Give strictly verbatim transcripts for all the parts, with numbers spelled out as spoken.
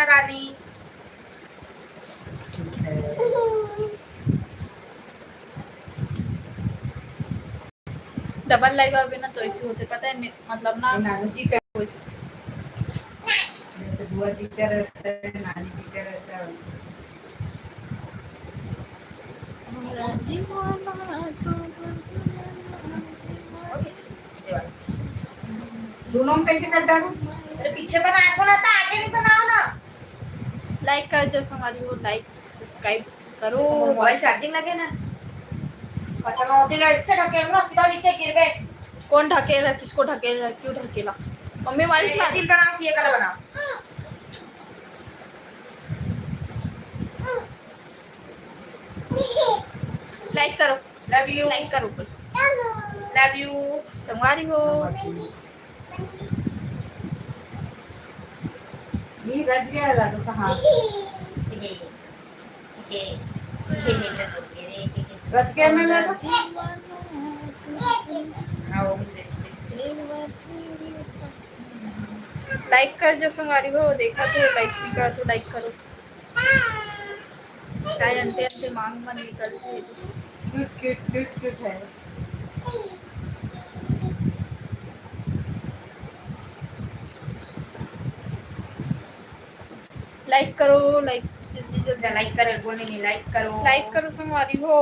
रानी। Double live आवे ना तो ऐसे होथे, पता है, मे-, मतलब ना, नानू जी का वैसे। जैसे बुआ जी का रहता है, नानी जी का रहता है, वैसे। दोनों में कैसे कर डालूं? अरे पीछे बनाया था ना, तो आगे नहीं बनाओ ना। लाइक कर जो संगवारी हो, लाइक सब्सक्राइब करो। मोबाइल चार्जिंग लगे ना। बटन होती ना, इससे ढकेल ना, सीधा नीचे गिरबे। कौन ढकेल रहा, किसको ढकेल रहा, क्यों ढकेला? मम्मी मारी ये दिल बनाओ, ये कलर बनाओ। लाइक करो। लव यू। लाइक करो। लव यू। संगवारी हो। ये रच गया, रच तो हाँ। रच गया ना, रच। हाँ, वो भी देखते। लाइक कर जो संगवारी हो, देखा तो लाइक कर, तो लाइक करो। काय अंते अंते मांग मन निकलथे। क्यूट, क्यूट, क्यूट, क्यूट है। लाइक करो, लाइक जल्दी जल्दी। लाइक करे, बोलने नहीं, लाइक करो। लाइक करो संगवारी हो।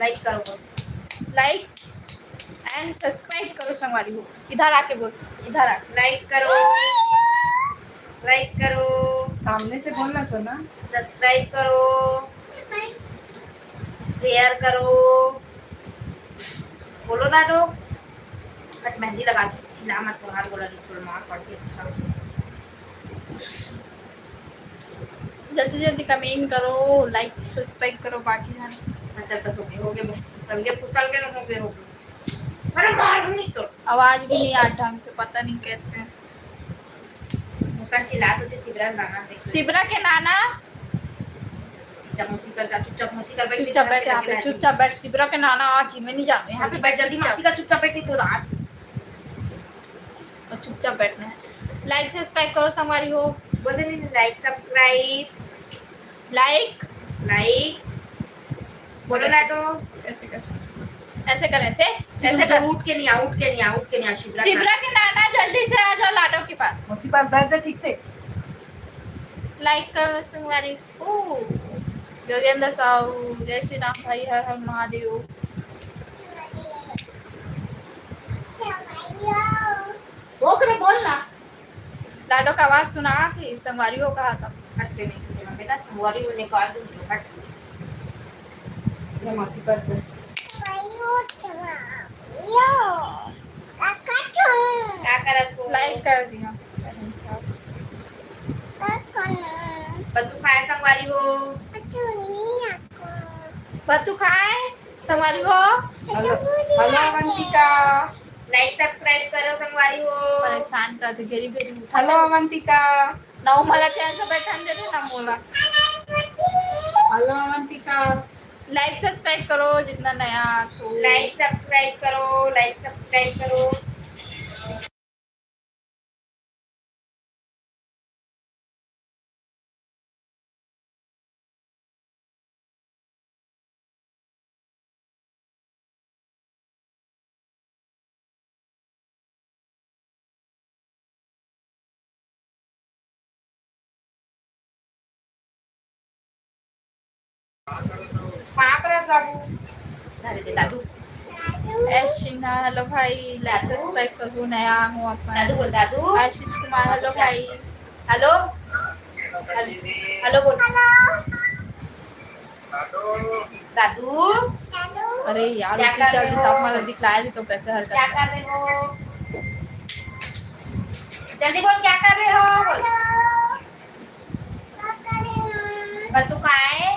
लाइक करो। लाइक and subscribe करो संगवारी हो। इधर आके बोल, इधर आ। लाइक करो, लाइक करो। सामने से बोलना सोना। सब्सक्राइब करो, शेयर करो। बोलो ना लोग। बट मेहंदी लगा दी, खिला मत, तोहार बोला नहीं, तोर मार पड़ के अच्छा। जल्दी जल्दी कमेंट करो, लाइक सब्सक्राइब करो, बाकी जान। अच्छा, बस हो गए, हो गए, फुसल के, फुसल के ना हो गए, हो गए। अरे मार नहीं तो। आवाज भी नहीं आ ढंग से, पता नहीं कैसे। मुस्कान चिल्ला तो थी, सिबरा नाना देख। सिबरा के नाना। चुपचाप मौसी कर जा, चुपचाप मौसी कर बैठ, चुपचाप बैठ यहाँ पे, चुपचाप बैठ। सिबरा के नाना आज ही मैं नहीं जाऊँ यहाँ पे। बैठ जल्दी, मौसी कर, चुपचाप बैठ, नहीं तो आज। और चुपचाप बैठना है। लाइक सब्सक्राइब करो संगवारी हो। बोल दे नहीं, लाइक सब्सक्राइब। लाइक। लाइक। बोलो ऐसे। लाडो। ऐसे कर। ऐसे कर, ऐसे। ऐसे कर। उठ के नहीं आ, उठ के नहीं आ, उठ के नहीं आ, शिवरा। शिवरा के नाना जल्दी से आ जाओ लाडो के पास। मौसी पास बैठ जा ठीक से। लाइक करो संगवारी। ओ, योगेंद्र साहू, जय श्री राम भाई, हर हर महादेव। ओकरे बोल ना। लाडो का आवाज सुना थी, संगवारी हो कहा था। हटते नहीं थे ना बेटा, संगवारी हो निकाल दूँ तो हट। ये मौसी पर से। क्या करत हो? लाइक कर दिया। बत्तू खाए संगवारी हो। बत्तू खाए संगवारी हो। Hello, hello Avantika. Like subscribe करो संगवारी हो। परेशान कर दे, घेरी घेरी उठा। हेलो अवंतिका। नौ मला चैन से बैठा दे ना मोला। हेलो अवंतिका। लाइक सब्सक्राइब करो जितना नया तो। लाइक सब्सक्राइब करो, लाइक सब्सक्राइब करो। बाप रे बाबू। अरे दे दादू। एस सिन्हा, हेलो भाई, लाइक सब्सक्राइब करो, नया हूँ अपन। दादू बोल, दादू। आशीष कुमार, हेलो भाई। हेलो। हेलो बोल। दादू। अरे यार, क्या कर रहे हो? साहब माला दिखला रही तो कैसे हरकत क्या कर रहे हो? जल्दी बोल, क्या कर रहे हो? बोल। बत्तू खाए?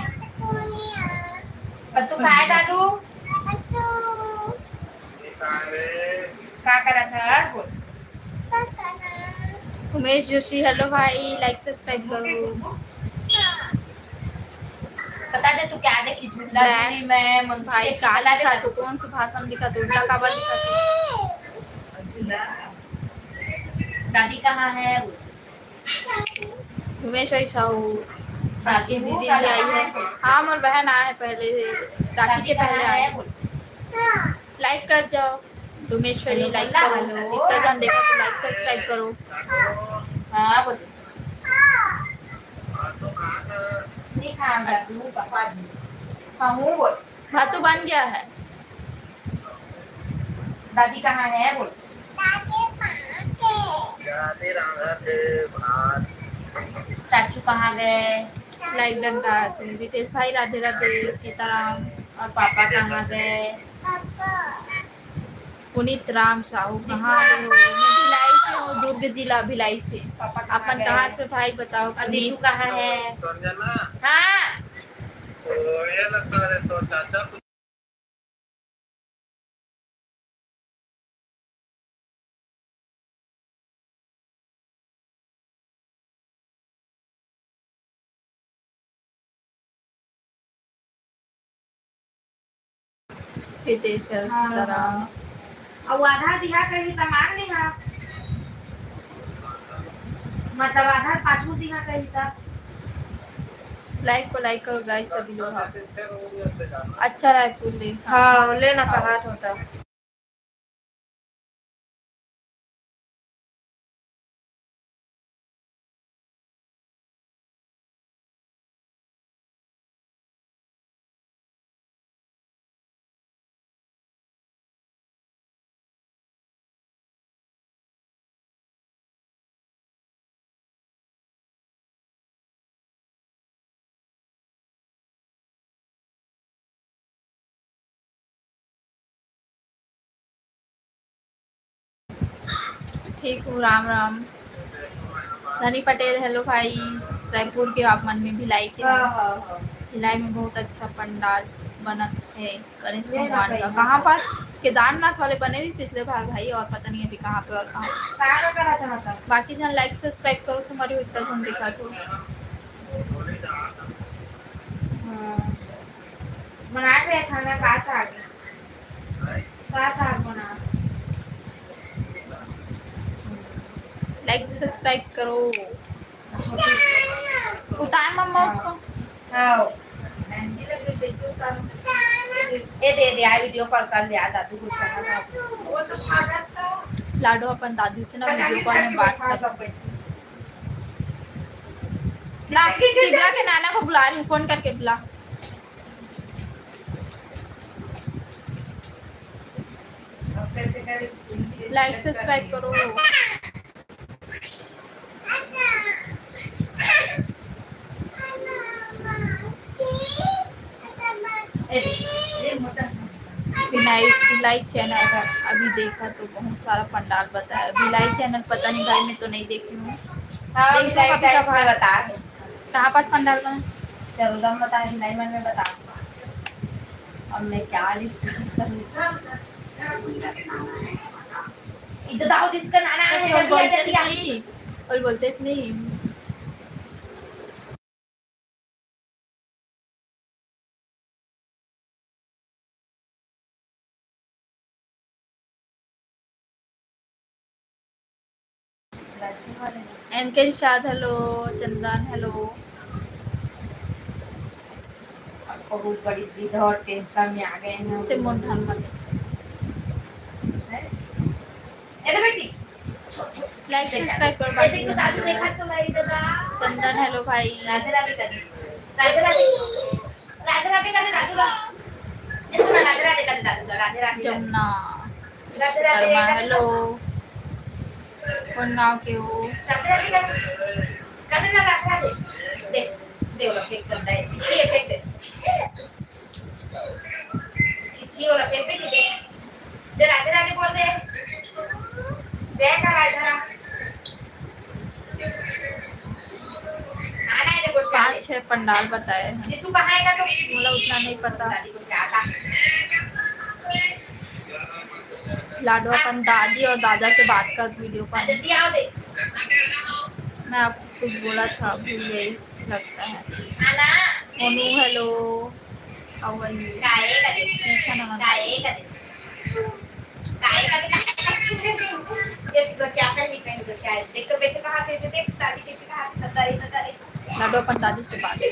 बत्तू खाए दादू? का करत हस? बोल। उमेश जोशी, हेलो भाई, लाइक सब्सक्राइब करो। बता दे तू क्या देखी, झूला झूली में, मंकी भाई देखी, का बता दे लिखा तू। तो, कौन सी भाषा में लिखा तो, उल्टा काबर लिखा तो? दादी कहाँ है? डुमेश्वरी साहू, आपकी दीदी भी आई है। हाँ, मोर बहन आए है पहले, राखी के पहले आए है। Like कर जाओ, डुमेश्वरी like करो, इतना जन देखा तो like subscribe करो। हाँ, बोल। हाँ, बोल। भातू बन गया है। दादी कहाँ है? बोल। दादी कहाँ है? चाचू कहाँ गए? Like done का तुम, रितेश भाई, राधे राधे, सीताराम। और पापा कहाँ गए? पुनीत राम साहू, कहाँ हो? मैं भिलाई से हूँ, दुर्ग जिला, भिलाई से। पापा कहाँ गए? अपन कहाँ से भाई, बताओ। और पुनीत। दिशु कहाँ है? हाँ। हितेश, हाँ, सीताराम। हाँ। अउ आधा दिहा कही त मांग लिहा, मतलब आधा पाछू दिहा कही त। Like को like करो guys सभी लोग। हाँ। अच्छा रायपुर ले। हाँ, ले ना कहा था। ठीक हूँ, राम राम। धनी पटेल, hello भाई, रायपुर के आप मन में भिलाई के? हाँ, हाँ, हाँ। भिलाई में बहुत अच्छा पंडाल बनत है गणेश भगवान का। कहाँ पास? केदारनाथ वाले बने रही पिछले बार भाई, और पता नहीं अभी कहाँ पे और कहाँ। बाकी जन like subscribe करो, से मरी इतना जन दिखा तो। हाँ। बना के खाना का साग। का साग बना? Like subscribe करो। उतार मम्मा उसको। हाँ। ये दे दे, आ video call कर लिया, दादू गुस्सा ना था। वो तो भागत था। लाडो अपन दादू से ना video call में बात कर। ला, शिवला के नाना को बुला रही हूँ, phone करके बुला। Like subscribe करो। भिलाई, भिलाई channel अगर अभी देखा तो बहुत सारा पंडाल बताया। भिलाई channel पता नहीं भाई, मैं तो नहीं देखी हूँ। हाँ, देखो भिलाई कभी type कभार। में बता। कहाँ पास पंडाल बना? चलो, दम बता, भिलाई मन में बता। अब मैं क्या discuss करूँ? इधर आओ, जिसका नाना है, तो जल्दी आ, बोलते जल्दी आ। नहीं, और बोलते नहीं। एन के निषाद, hello। चंदन, hello। बहुत बड़ी दीदी और tension में आ गए हैं। ते मन ठान मत। है? ए दे बेटी। Like, subscribe कर बाकी। चंदन, hello भाई। राधे राधे कर दे। राधे राधे। राधे राधे कर दे दादू ला। ये सुना, राधे राधे कर दे दादू ला। राधे राधे। जमुना। राधे राधे। विश्वकर्मा, hello। कौन गांव के हो? राधे राधे कर दे। कर दे ना, राधे राधे। दे, दे, वो फेंक करता है। छिछी है, फेंक दे। छिछी वाला फेंक दे, दे। दे, राधे राधे बोल दे। जय का राधा। आना है, देखो, पाँच छह पंडाल बताए हैं। यीशु कहाँ आएगा तो? बोला उतना नहीं पता। दादी को क्या था? लाडो अपन दादी और दादा से बात कर video call। जल्दी आओ दे। मैं आपको कुछ बोला था, भूल गई लगता है। आना। Monu, hello। How are you? काय का दे? ठीक है ना? काय का दे? काय का दे? ये तो क्या कर, ये कहीं तो क्या है? देख तो कैसे कहा थे, देख दादी कैसे कहा थे, सब दादी तो दादी। लाडो अपन दादी से बात कर।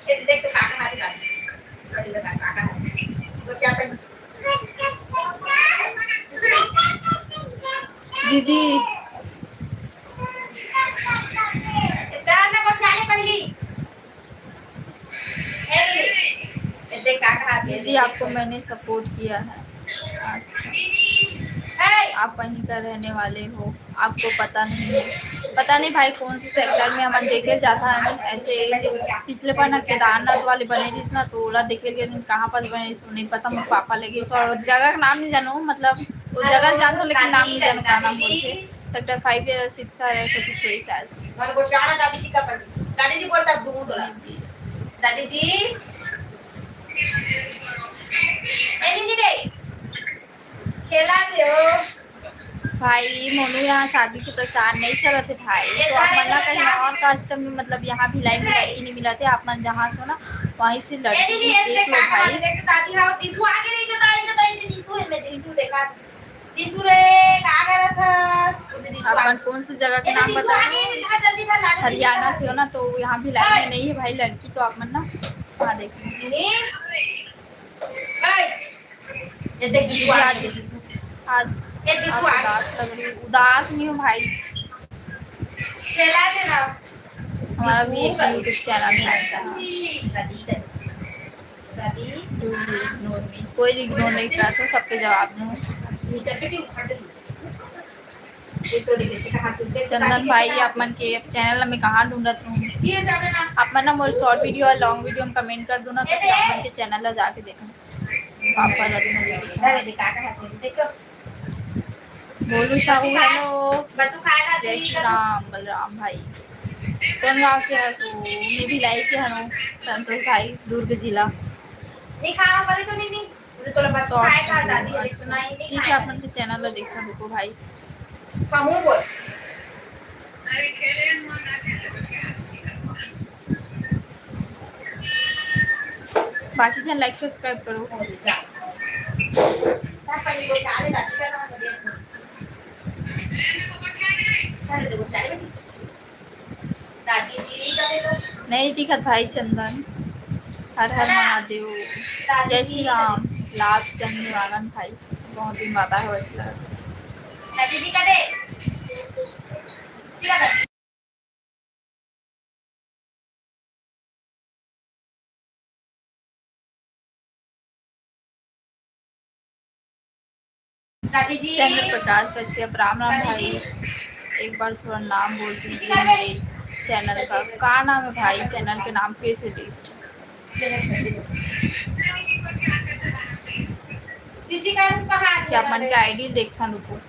ये देख तो कहा थे दादी। बड़ी बता कहा है। तो क्या कर? दीदी। इधर ना बचा ले पहली। दीदी, आपको मैंने सपोर्ट किया है। अच्छा, आप वहीं का रहने वाले हो, आपको पता नहीं है। पता नहीं भाई कौन से सेक्टर में हमन देखे जाता है ना। ऐसे पिछले बार ना केदारनाथ वाले बने रहिस ना, तो ओला देखे गए रहिन, कहाँ पास बने रहिस, नहीं पता, मोर पापा ले गए। और जगह का नाम नहीं जानूँ, मतलब वो जगह जान दो लेकिन नाम नहीं जानूँ, का नाम बोलते, सेक्टर फाइव या सिक्स है, ऐसा कुछ वही शायद। दादी जी बोलता दूँ तोला। दादी जी, ए दीदी रे, खेला थे हो। भाई, मोनू यहाँ शादी के प्रचार नहीं चलत हे भाई, तो आप मन ला कहीं और कास्टम में, मतलब यहाँ भिलाई में लड़की नहीं मिलत हे, आप मन जहाँ से हो ना वहीं से लड़की देख लो भाई। दादी हाँ, दिशु आगे नहीं तो दाई तो दाई दिशु है, मैं दिशु देखा। दिशु रे, का करत हस? अपन कौन सी जगह के नाम बता रहे हो? हरियाणा से हो ना, तो यहाँ भिलाई में नहीं है भाई लड़की, तो आप मन ना वहाँ देखिए। ये देख दिशु आ गई, दिशु। आज ये दिशु आ गई। उदास लग रही, उदास नहीं हूँ भाई। खेला दे ना। हमारा भी एक YouTube चैनल है। कोई इग्नोर नहीं करता, सबके जवाब दूँ। चंदन भाई, आप मन के चैनल में कहाँ ढूंढत रहूँ? आप मन ना मोर शॉर्ट वीडियो और लॉन्ग वीडियो में कमेंट कर दो ना, तो फिर आप मन के चैनल ला जाके देखो। पापा रत्न दीदी। बोलू साहू, हेलो। जय श्री राम, बलराम भाई। कौन गाँव के हस? मैं भी लाई के हूँ, संतोष भाई, दुर्ग जिला। नहीं खाना पड़े तो नहीं, नहीं। मुझे तो लगा शॉर्ट खाएगा, दादी, वीडियो, अच्छा। ठीक है, आप मन के चैनल ला देखा रुको भाई। कहूँ बोल। बाकी झन लाइक सब्सक्राइब करो। नहीं दिखत भाई चंदन। हर हर महादेव। जय श्री राम। लाभ चंद निवालन भाई, बहुत दिन बाद आए हो। चंद्र प्रकाश कश्यप, राम राम भाई। एक बार थोड़ा नाम बोल दीजिए मेरे चैनल का। का नाम है भाई? चैनल के नाम फिर से दे। क्या मन के आईडी देखता रुको।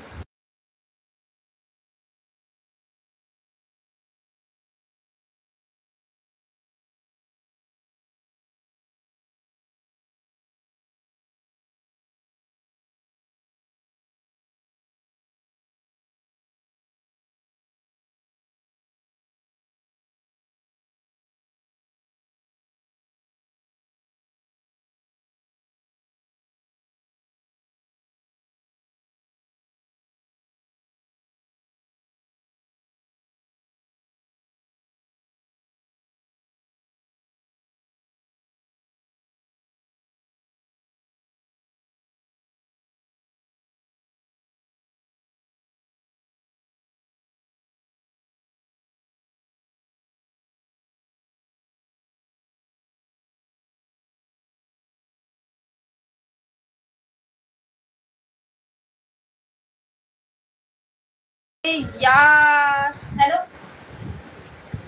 यार, हेलो।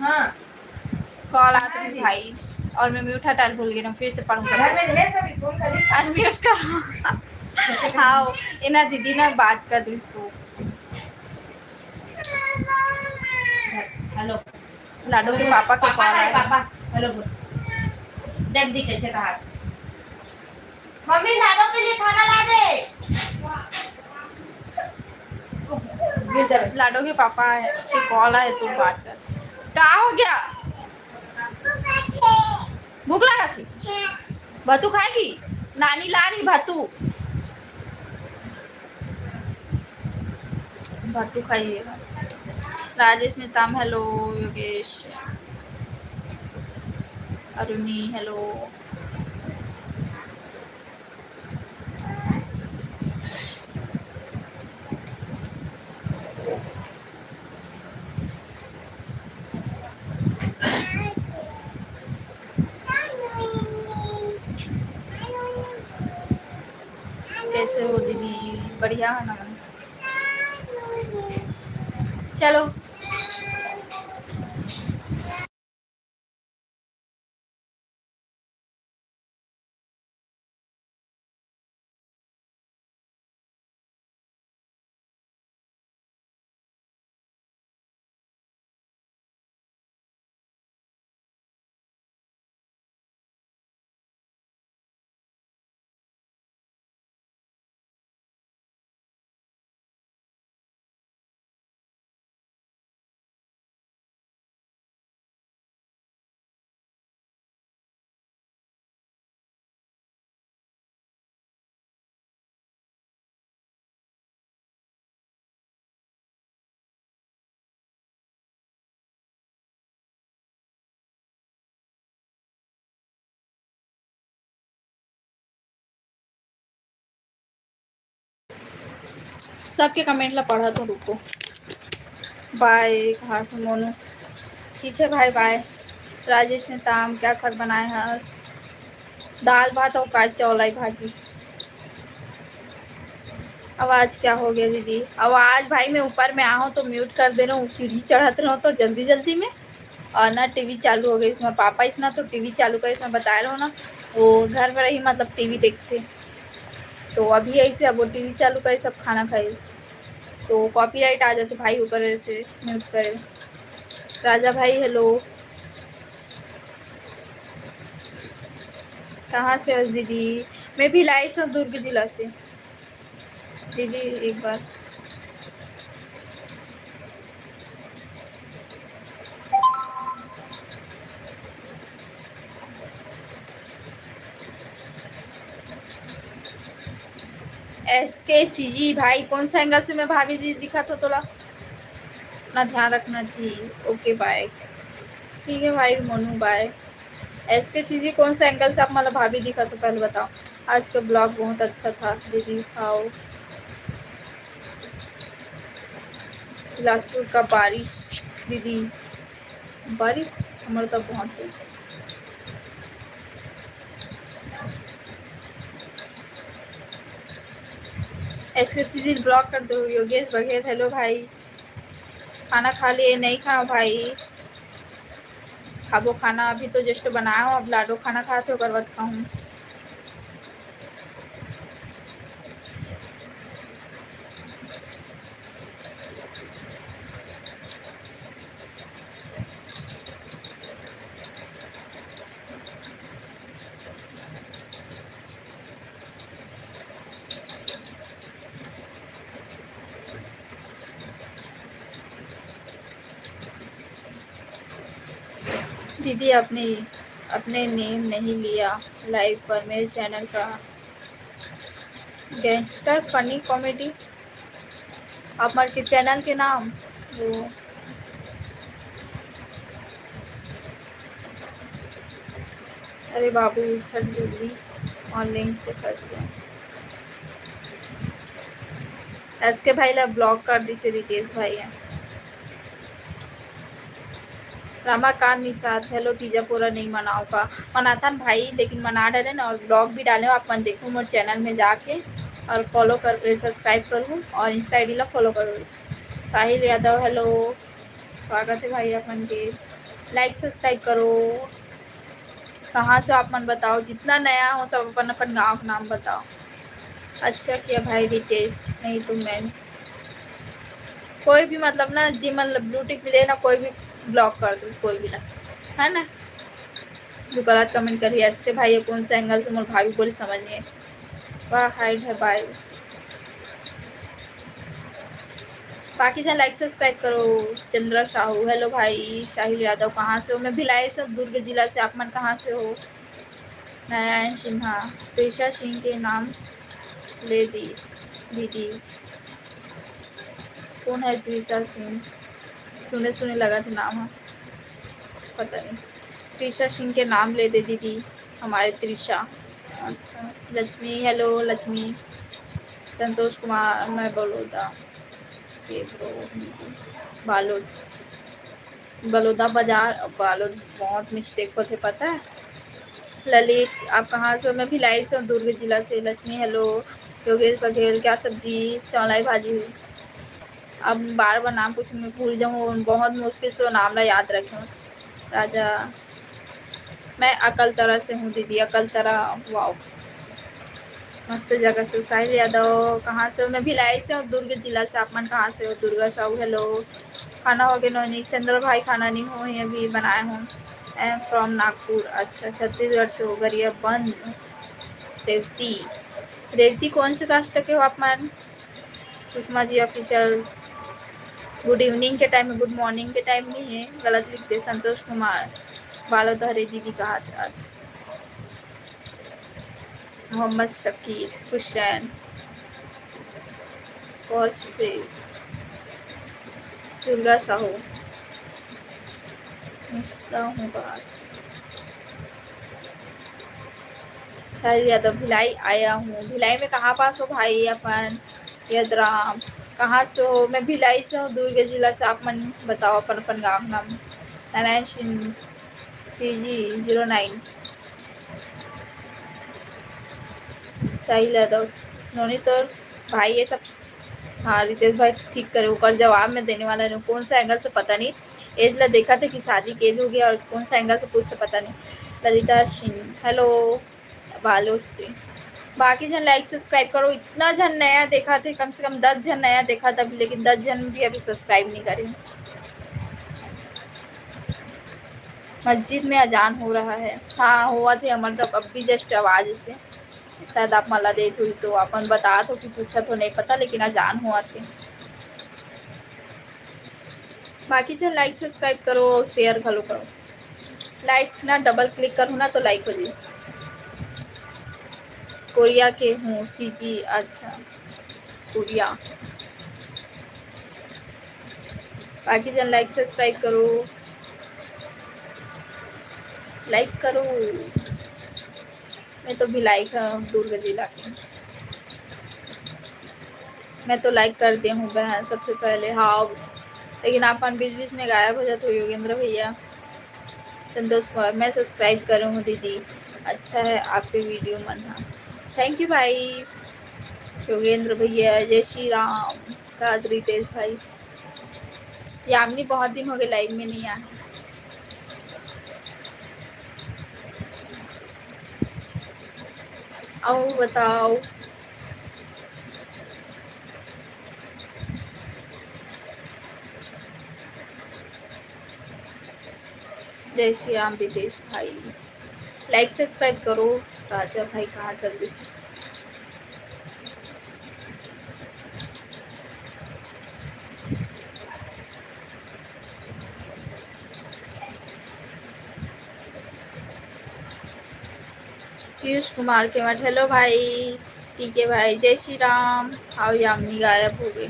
हाँ। कॉल आत रहिस भाई, और मैं म्यूट हटाल भूल गई, फिर से पढ़ूंगा। घर में है सभी, फोन कर। अनम्यूट करो। हाँ, एना दीदी ना बात कर रहिस तू। हेलो। लाडो के पापा के कॉल आए। पापा, हेलो बोल। देख दी कैसे कहा। मम्मी, लाडो के लिए खाना ला दे। लाडो के पापा आए, के कॉल आए, तू बात कर। का हो गया? भूख लगा थी? भातू खाएगी? नानी ला रही भातू। भातू खाइएगा। राजेश नेताम, हेलो। योगेश, अरुणी, हेलो। कैसे हो दीदी? बढ़िया है ना? चलो। सबके कमेंट ला पढ़त हो, रुको। बाय, कहा थे मोनू? ठीक है भाई, बाय। राजेश ने ताम क्या साग बनाए हस? दाल भात और का चौलाई भाजी। आवाज क्या हो गया दीदी? आवाज भाई, मैं ऊपर में आहूँ तो म्यूट कर दे रहा हूँ, सीढ़ी चढ़त रहो तो जल्दी जल्दी में। और ना टीवी चालू हो गई इसमें, पापा इसमें तो टीवी चालू करे, इसमें बताए रहो ना, वो घर में रही मतलब टीवी देखते। तो अभी ऐसे अब वो टीवी चालू करे, सब खाना खाए, तो कॉपीराइट आ जाते भाई, ओकर वजह से म्यूट करे। राजा भाई, हेलो। कहाँ से हो दीदी? मैं भी लाई से दुर्ग जिला से। दीदी, एक बार। एस के सी जी भाई, कौन सा एंगल से मैं भाभी जी दिखा था तोला? अपना ध्यान रखना जी। ओके, बाय। ठीक है भाई मोनू, बाय। एस के सी जी, कौन सा एंगल से आप मतलब भाभी दिखा था, पहले बताओ। आज का ब्लॉग बहुत अच्छा था दीदी। आओ। बिलासपुर का बारिश दीदी, बारिश हमारे तो बहुत हुई। एस के सी जी ब्लॉक कर दो। योगेश बघेल, हेलो भाई, खाना खा लिए? नहीं खाओ भाई, खाबो खाना, अभी तो जस्ट बनाया हूँ, अब लाडो खाना खाते, ओकर बाद खाऊँ। दीदी, अपने, अपने नेम नहीं लिया लाइव पर, मेरे चैनल का गैंगस्टर फनी कॉमेडी, आप हमारे के चैनल के नाम वो। अरे बाबू, छठ जल्दी ऑनलाइन से कर दिया। एस के भाई ला ब्लॉक कर दी से रितेश भाई है। रमाकांत निषाद, हेलो, तीजा पूरा नहीं मनाओ का? मनाथन भाई, लेकिन मना डरे ना, और ब्लॉग भी डाले हो आप मन देखो मोर चैनल में जाके, और फॉलो कर, सब्सक्राइब करूँ और इंस्टा आईडी ला फॉलो करूँ। साहिल यादव, हेलो, स्वागत है भाई अपन के, लाइक सब्सक्राइब करो। कहाँ से आप मन बताओ, जितना नया हो सब अपन अपन गाँव का नाम बताओ। अच्छा किया भाई रितेश, नहीं तो मैं कोई भी मतलब ना जी मन ब्लू टिक मिले ना, कोई भी ब्लॉक कर दो, कोई भी ना, है ना, जो गलत कमेंट करिए। एस के भाई, ये कौन सा एंगल से मोर भाभी बोली समझ नहीं आई। वाह, हाइड है भाई। बाकी जन लाइक सब्सक्राइब करो। चंद्रा साहू, हेलो भाई। साहिल यादव, कहाँ से हो? मैं भिलाई से, दुर्ग जिला से। आप मन कहाँ से हो? नारायण सिन्हा, प्रेषा सिंह के नाम ले दी दीदी। कौन है त्रिशा सिंह? सुने सुने लगथे नाम ह, पता नहीं। त्रिशा सिंह के नाम ले दे दीदी, हमारे त्रिशा। अच्छा, लक्ष्मी, हेलो लक्ष्मी। संतोष कुमार, मैं बड़ौदा के, बालोद, बलौदा बाजार, बालोद, बहुत मिस्टेक होथे, पता है। ललित, आप कहाँ से हो? मैं भिलाई से हूँ, दुर्ग जिला से। लक्ष्मी, हेलो। योगेश बघेल, क्या सब्जी? चौलाई भाजी हुई। अब बार बार नाम पूछूँ, मैं भूल जाऊँ, बहुत मुश्किल से वो नाम ला याद रखे हूँ। राजा, मैं अकलतरा से हूँ दीदी, अकलतरा। वाओ, मस्त जगह से। साहिल यादव, कहाँ से हो? मैं भिलाई से हूँ, दुर्ग जिला से। आप मन कहाँ से हो? दुर्गा साहू, हेलो। खाना हो गया नोनी? चंद्र भाई, खाना नहीं हो, ये अभी बनाए हूँ। I am from Nagpur. अच्छा, छत्तीसगढ़ से हो, गरियाबंद। रेवती, रेवती कौन से कास्ट के हो आप मन? सुषमा जी ऑफिशियल, गुड इवनिंग के टाइम में गुड मॉर्निंग के टाइम नहीं है, गलत लिख दे। संतोष कुमार, बालोद हरे दीदी कहा था। अच्छा, मोहम्मद शकीर हुसैन, कॉच फ्री, दुर्गा साहू, मिसता हूँ बात। साहिल यादव, भिलाई आया हूँ। भिलाई में कहाँ पास हो भाई अपन? यदराम, कहाँ से हो? मैं भिलाई से हूँ, दुर्ग जिला से। आप मन बताओ अपन अपन गाँव नाम। नारायण सिंह, सी जी जीरो नाइन। साहिल यादव, नोनी तोर भाई ये सब। हाँ रितेश भाई ठीक करे, ओकर जवाब में देने वाला नहीं। कौन सा एंगल से पता नहीं, एज ला देखा थे कि शादी के एज हो गया और कौन सा एंगल से पूछते पता नहीं। ललिता सिंह, हेलो। बालो सिंह, बाकी झन लाइक सब्सक्राइब करो। इतना झन नया देखा थे, कम से कम दस झन नया देखा था, लेकिन दस झन भी अभी सब्सक्राइब नहीं करे। मस्जिद में अजान हो रहा है। हाँ, हुआ थे हमर तरफ, अब भी जस्ट आवाज से। शायद आप मला देत हुई तो अपन बता तो कि पूछा तो नहीं पता, लेकिन अजान हुआ थे। बाकी झन लाइक सब्सक्राइब करो और शेयर घलो करो। लाइक ना डबल क्लिक करूँ ना तो लाइक हो जाए। कोरिया के हूँ सीजी। अच्छा, कोरिया। बाकी झन लाइक सब्सक्राइब करो, लाइक करो। मैं तो भिलाई का हूँ, दुर्ग जिला की। मैं तो लाइक कर दे हूँ बहन सबसे पहले। हाँ, लेकिन आप मन बीच बीच में गायब हो जाते हो योगेंद्र भैया। संतोष कुमार, मैं सब्सक्राइब करे हूँ दीदी, अच्छा है आपके वीडियो मन। हाँ, थैंक यू भाई योगेंद्र भैया। जय श्री राम। का रितेश भाई, यामिनी बहुत दिन हो गए लाइव में नहीं आए। आओ बताओ। जय श्री राम रितेश भाई, लाइक सब्सक्राइब करो। राजा भाई कहाँ चल दिस? पीयूष कुमार के मठ, हेलो भाई, ठीक है भाई, जय श्री राम। आओ, यामिनी गायब हो गई।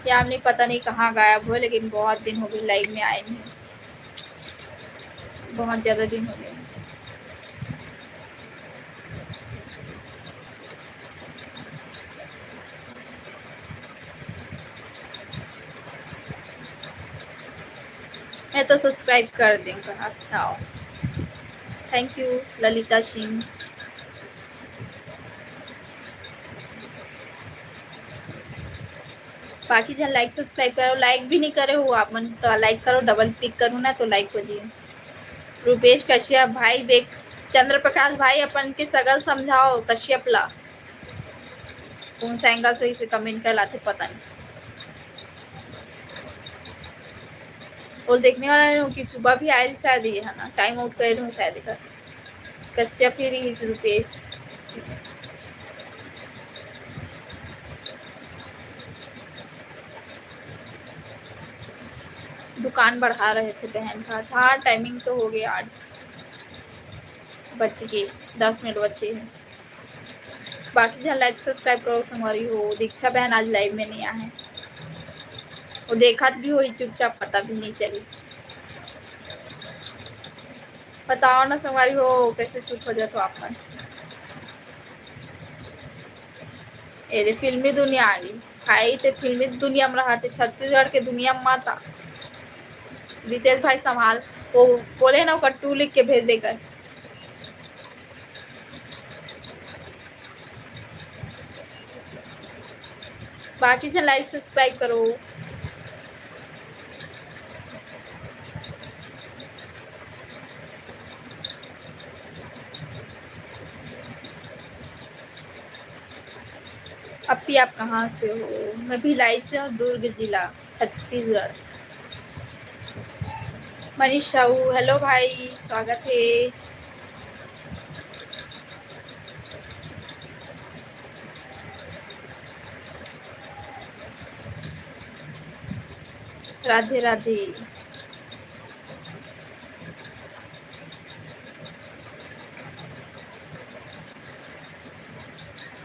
यामिनी पता नहीं कहाँ गायब हो, लेकिन बहुत दिन हो गए लाइव में आए नहीं, बहुत ज़्यादा दिन हो गए। मैं तो सब्सक्राइब कर दें कहा था। Thank you Lalita Singh. बाकी झन लाइक सब्सक्राइब करो, लाइक भी नहीं करे हो आप मन तो लाइक करो, डबल क्लिक करो ना तो लाइक हो जी। रुपेश कश्यप भाई देख, चंद्र प्रकाश भाई अपन के सगल समझाओ कश्यप ला, कौन सा एंगल से इसे कमेंट कर लाते पता नहीं। वो देखने वाला नहीं हूँ कि सुबह भी आए शायद, ये है ना, टाइम आउट कर रहे हूँ शायद इधर। कश्यप ही रही रुपेश। दुकान बढ़ा रहे थे बहन का। हाँ, टाइमिंग तो हो गया, आठ बज के दस मिनट बचे हैं। बाकी झन लाइक सब्सक्राइब करो संगवारी हो। दीक्षा बहन आज लाइव में नहीं आए हैं। वो देखत भी होही चुपचाप, पता भी नहीं चली। बताओ ना संगवारी हो, कैसे चुप हो जात हो आप मन। ए दे, फिल्मी दुनिया आ गई भाई, ते फिल्मी दुनिया में रहा, ते छत्तीसगढ़ के दुनिया में माता। रितेश भाई संभाल, वो बोले ना, ओकर टू लिख के भेज देकर। बाकी झन like subscribe करो। अप्पी, आप कहाँ से हो? मैं भिलाई से हूँ, दुर्ग जिला, छत्तीसगढ़। मनीष साहू, hello भाई, स्वागत है। राधे राधे।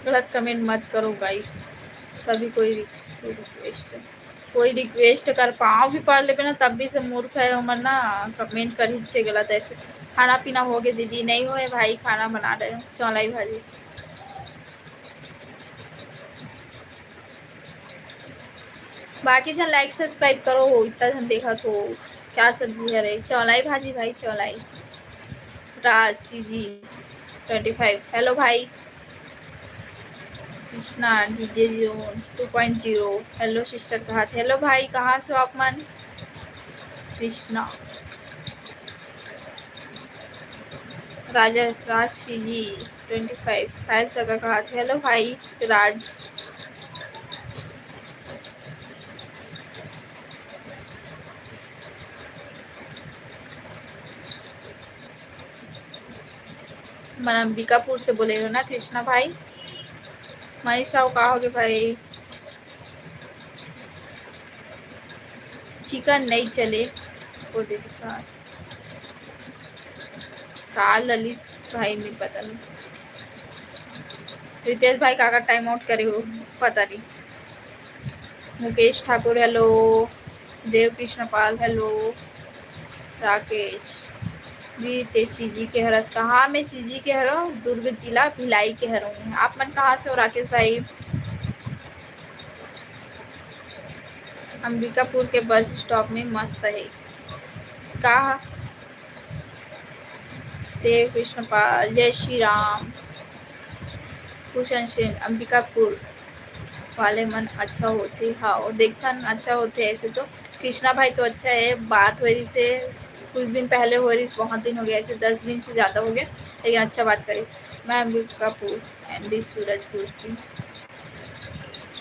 गलत comment मत करो guys, सभी कोई से request है, कोई request कर पाँव भी पड़ लेबे ना, तब भी से मूर्ख है हमर ना, comment कर हिच्चे गलत। ऐसे खाना पीना हो गए दीदी? नहीं होए भाई, खाना बना रहे हो, चौलाई भाजी। बाकी झन like subscribe करो, इतना झन देखत हो। क्या सब्जी है रे? चौलाई भाजी भाई, चौलाई। राज सी जी twenty five, hello भाई। Krishna DJ zone two point zero, hello sister कहा थे। Hello भाई, कहाँ से हो आप मन? कृष्णा राजा, राज सी जी twenty five, हाय सगा कहा थे। Hello भाई राज। मन अंबिकापुर से बोले हो ना कृष्णा भाई? मनीष साहू का होगे भाई? चिकन नहीं चले, वो दे दिखा। का ललित भाई, नहीं पता नहीं। रितेश भाई काका time out करे हो, पता नहीं। मुकेश ठाकुर, hello। देव कृष्ण पाल, hello। राकेश, दीदी ते सीजी के हरस का? हाँ, मैं सीजी के हरों, दुर्ग जिला भिलाई के हरों। आप मन कहाँ से हो राकेश भाई? अंबिकापुर के बस स्टॉप में मस्त है का? देव कृष्ण पाल, जय श्री राम। कुशन सेन, अंबिकापुर वाले मन अच्छा होथे। हाँ, वो देखथन, अच्छा होथे ऐसे तो। कृष्णा भाई तो अच्छा है, बात हो रही से कुछ दिन पहले हो रही, बहुत दिन हो गया, ऐसे दस दिन से ज़्यादा हो गया, लेकिन अच्छा बात करिस। मैं अंबिकापुर एंड सूरजपुर की।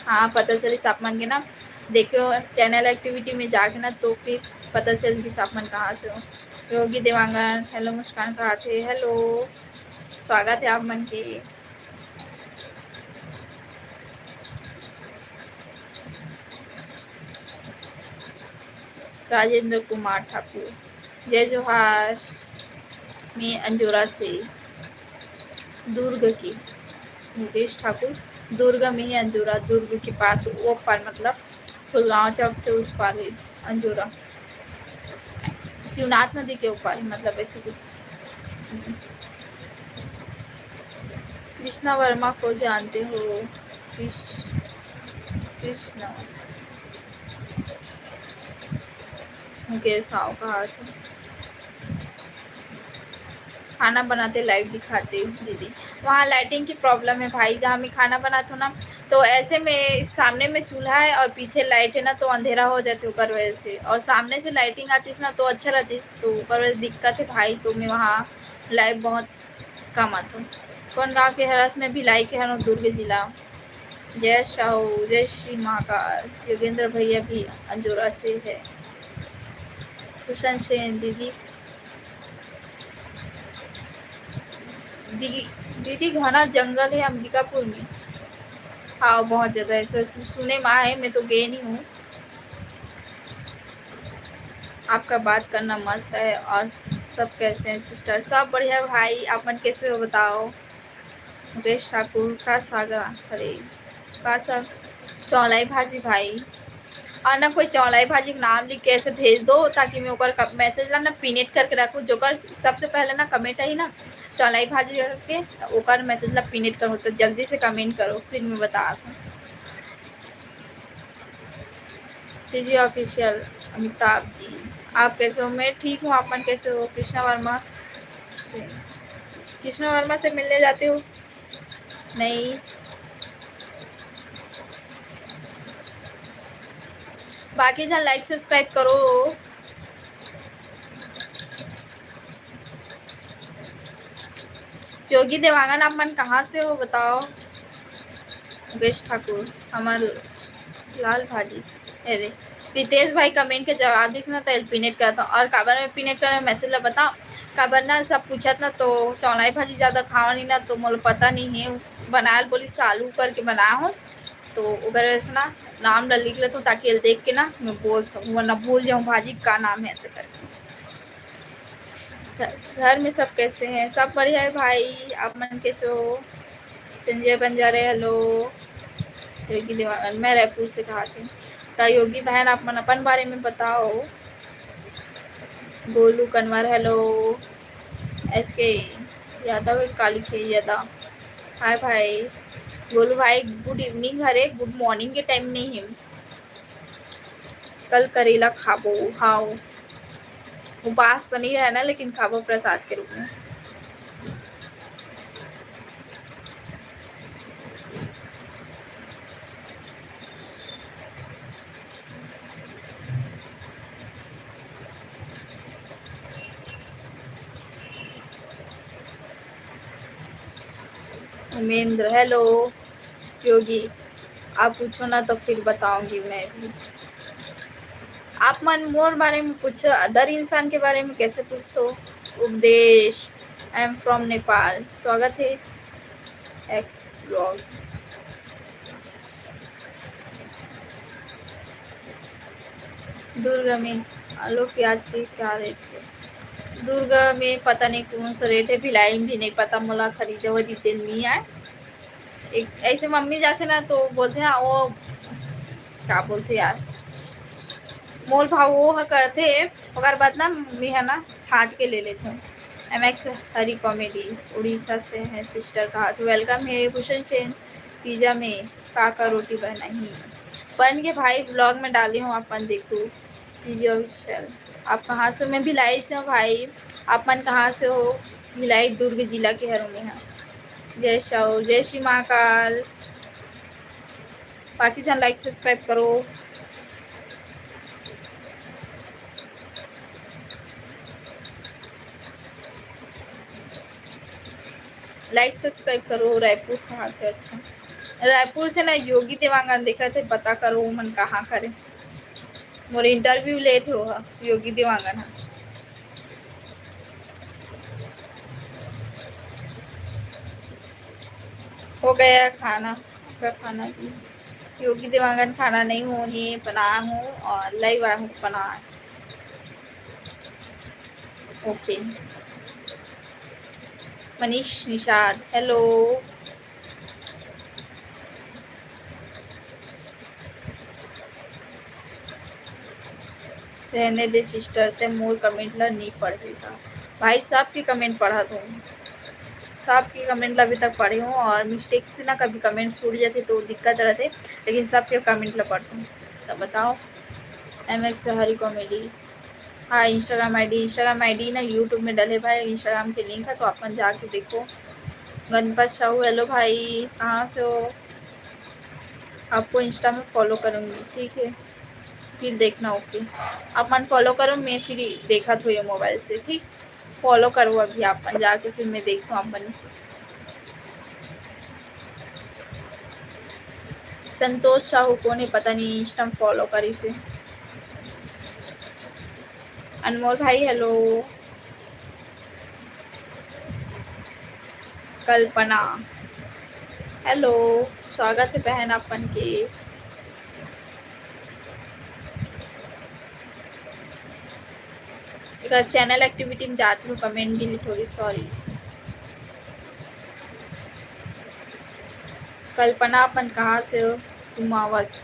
हाँ, पता चलिस आप मन के ना, देखो चैनल एक्टिविटी में जाके ना, तो फिर पता चल कि आप मन कहाँ से हो। योगी देवांगन, hello। मुस्कान कहा थे, hello, स्वागत है आप मन के। राजेंद्र कुमार ठाकुर, जय जोहार। मैं अंजोरा से, दुर्ग की। मुकेश ठाकुर, दुर्ग में ही अंजोरा, दुर्ग के पास, वो पार, मतलब फुलगांव चौक से उस पार है अंजोरा, शिवनाथ नदी के ऊपर, मतलब ऐसे कुछ। कृष्णा वर्मा को जानते हो? कृष्ण, कृष्णा। मुकेश साहू कहा था। खाना बनाते live दिखाते दीदी। वहाँ लाइटिंग की प्रॉब्लम है भाई, जहाँ मैं खाना बनाती हूँ ना, तो ऐसे में सामने में चूल्हा है और पीछे लाइट है ना, तो अंधेरा हो जाते ओकर वजह से, और सामने से लाइटिंग आतीस ना तो अच्छा रहतीस, तो ओकर वजह से दिक्कत है भाई। तो मैं वहाँ live बहुत कम आती हूँ। कौन गाँव के हरस? मैं भिलाई के हरों, दुर्ग जिला। जय साहू, जय श्री महाकाल। योगेंद्र भैया भी अंजोरा से है। कुशन सेन दीदी, दीदी, दीदी घना जंगल है अंबिकापुर में। हाँ, बहुत ज़्यादा है, सु-, सुने में है, मैं तो गए नहीं हूँ। आपका बात करना मस्त है। और सब कैसे हैं सिस्टर? सब बढ़िया भाई, आप मन कैसे हो बताओ? मुकेश ठाकुर, का साग? अरे, का साग? चौलाई भाजी भाई। और ना कोई चौलाई भाजी के नाम लिख के ऐसे भेज दो, ताकि मैं ओकर क-, message ला ना pin करके रखूँ। जोकर सबसे पहले ना comment आई ना चौलाई भाजी करके, तो ओकर message ला pin करो, तो जल्दी से comment करो, फिर मैं बता दूँ। सीजी ऑफिशियल, अमिताभ जी, आप कैसे हो? मैं ठीक हूँ, आप मन कैसे हो? कृष्णा वर्मा से, कृष्णा वर्मा से मिलने जाते हो? नहीं। बाकी झन like subscribe करो। योगी देवांगन, आप मन कहाँ से हो बताओ? मुकेश ठाकुर, हमर लाल भाजी। अरे, रितेश भाई comment के जवाब दिस ना, तो एल pin करता हूँ। और काबर में pin कर message ला बताओ, काबर ना सब पूछत ना, तो चौलाई भाजी ज़्यादा खावा नहीं ना, तो मोला पता नहीं है। बनायल बोली आलू करके बनाया हूँ, तो ओकर वजह से ना नाम ला लिख लेता हूँ, ताकि एल देख के ना मैं बोल सकूँ, वरना भूल जाऊँ भाजी का नाम है ऐसे करके। घर में सब कैसे हैं? सब बढ़िया है भाई, आप मन कैसे हो? संजय बंजारे, hello। योगी देवांगन, मैं रायपुर से कहा थे। त योगी बहन, आप मन अपन बारे में बताओ। गोलू कनवर, hello। एस के यादव, काली के यादव, हाय भाई। गोलू भाई, good evening हरे, good morning के time नहीं है। कल करेला खाबो, हाँ, उपास तो नहीं रहना, लेकिन खाबो प्रसाद के रूप में। उमेंद्र, hello। योगी, आप पूछो ना तो फिर बताऊंगी मैं भी। आप मन मोर बारे में पूछो, other इंसान के बारे में कैसे पूछते हो? उपदेश, I am from Nepal। स्वागत है एक्स ब्लॉग। दुर्ग में आलू प्याज के क्या रेट है? दुर्ग में पता नहीं कौन सा रेट है, भिलाई में भी नहीं पता, मोला खरीदे वो detail नहीं आए। एक ऐसे मम्मी जाथे ना तो बोलथे, हाँ, वो का बोलथे यार, मोल भाव वो ह करथे, ओकर बाद ना मैं ह ना छांट के ले लेथे। एम एक्स हरी कॉमेडी, उड़ीसा से है सिस्टर, कहा तो welcome है। भूषण सेन, तीजा में का का रोटी बनाही? बन के भाई, ब्लॉग में डाली हूँ, अपन देखू। जीजी ऑफिशियल, आप कहाँ से? मैं भिलाई से हूँ भाई। आप मन कहाँ से हो? भिलाई दुर्ग जिला के हरों में है। जय शाहू, जय श्री महाकाल। बाकी जन लाइक सब्सक्राइब करो। लाइक सब्सक्राइब करो। रायपुर कहाँ थे? अच्छा, रायपुर से ना योगी देवांगन देखा थे, पता करो उमन कहाँ करे। मोर इंटरव्यू लेत हो हा, योगी देवांगन हा। हो गया खाना, आपका खाना भी। योगी देवांगन खाना नहीं हो ही बना हूँ और लाइव आया हूँ बना। ओके। मनीष निषाद, हेलो। रहने दे सिस्टर, ते मोर कमेंट ला नहीं पढ़े का? भाई, सबके कमेंट पढ़त हूँ, सबके कमेंट ला अभी तक पढ़े हूँ, और मिस्टेक से ना कभी कमेंट छूट जाते तो दिक्कत रहते, लेकिन सबके कमेंट ला पढ़ हूँ। तो बताओ, एम एक्स हरी कॉमेडी। हाँ, इंस्टाग्राम आईडी, इंस्टाग्राम आईडी ना यूट्यूब में डले भाई, इंस्टाग्राम के लिंक है, तो अपन जाके देखो। गणपत साहू, हेलो भाई, कहाँ से हो? आपको इंस्टा में फॉलो करूँगी, ठीक है, फिर देखना। ओके, आप मन फॉलो करो, मैं फिर देखा थो ये मोबाइल से, ठीक। फॉलो करो अभी आप मन जाके, फिर मैं देखता हूँ आप मन। संतोष साहू कौन है, पता नहीं, इंस्टा में फॉलो करी से। अनमोल भाई, हेलो। कल्पना, हेलो, स्वागत है बहन आपन के। एकर चैनल एक्टिविटी में जात रहूँ, कमेंट डिलीट हो गई, सॉरी। कल्पना, अपन कहाँ से हो? कुमावत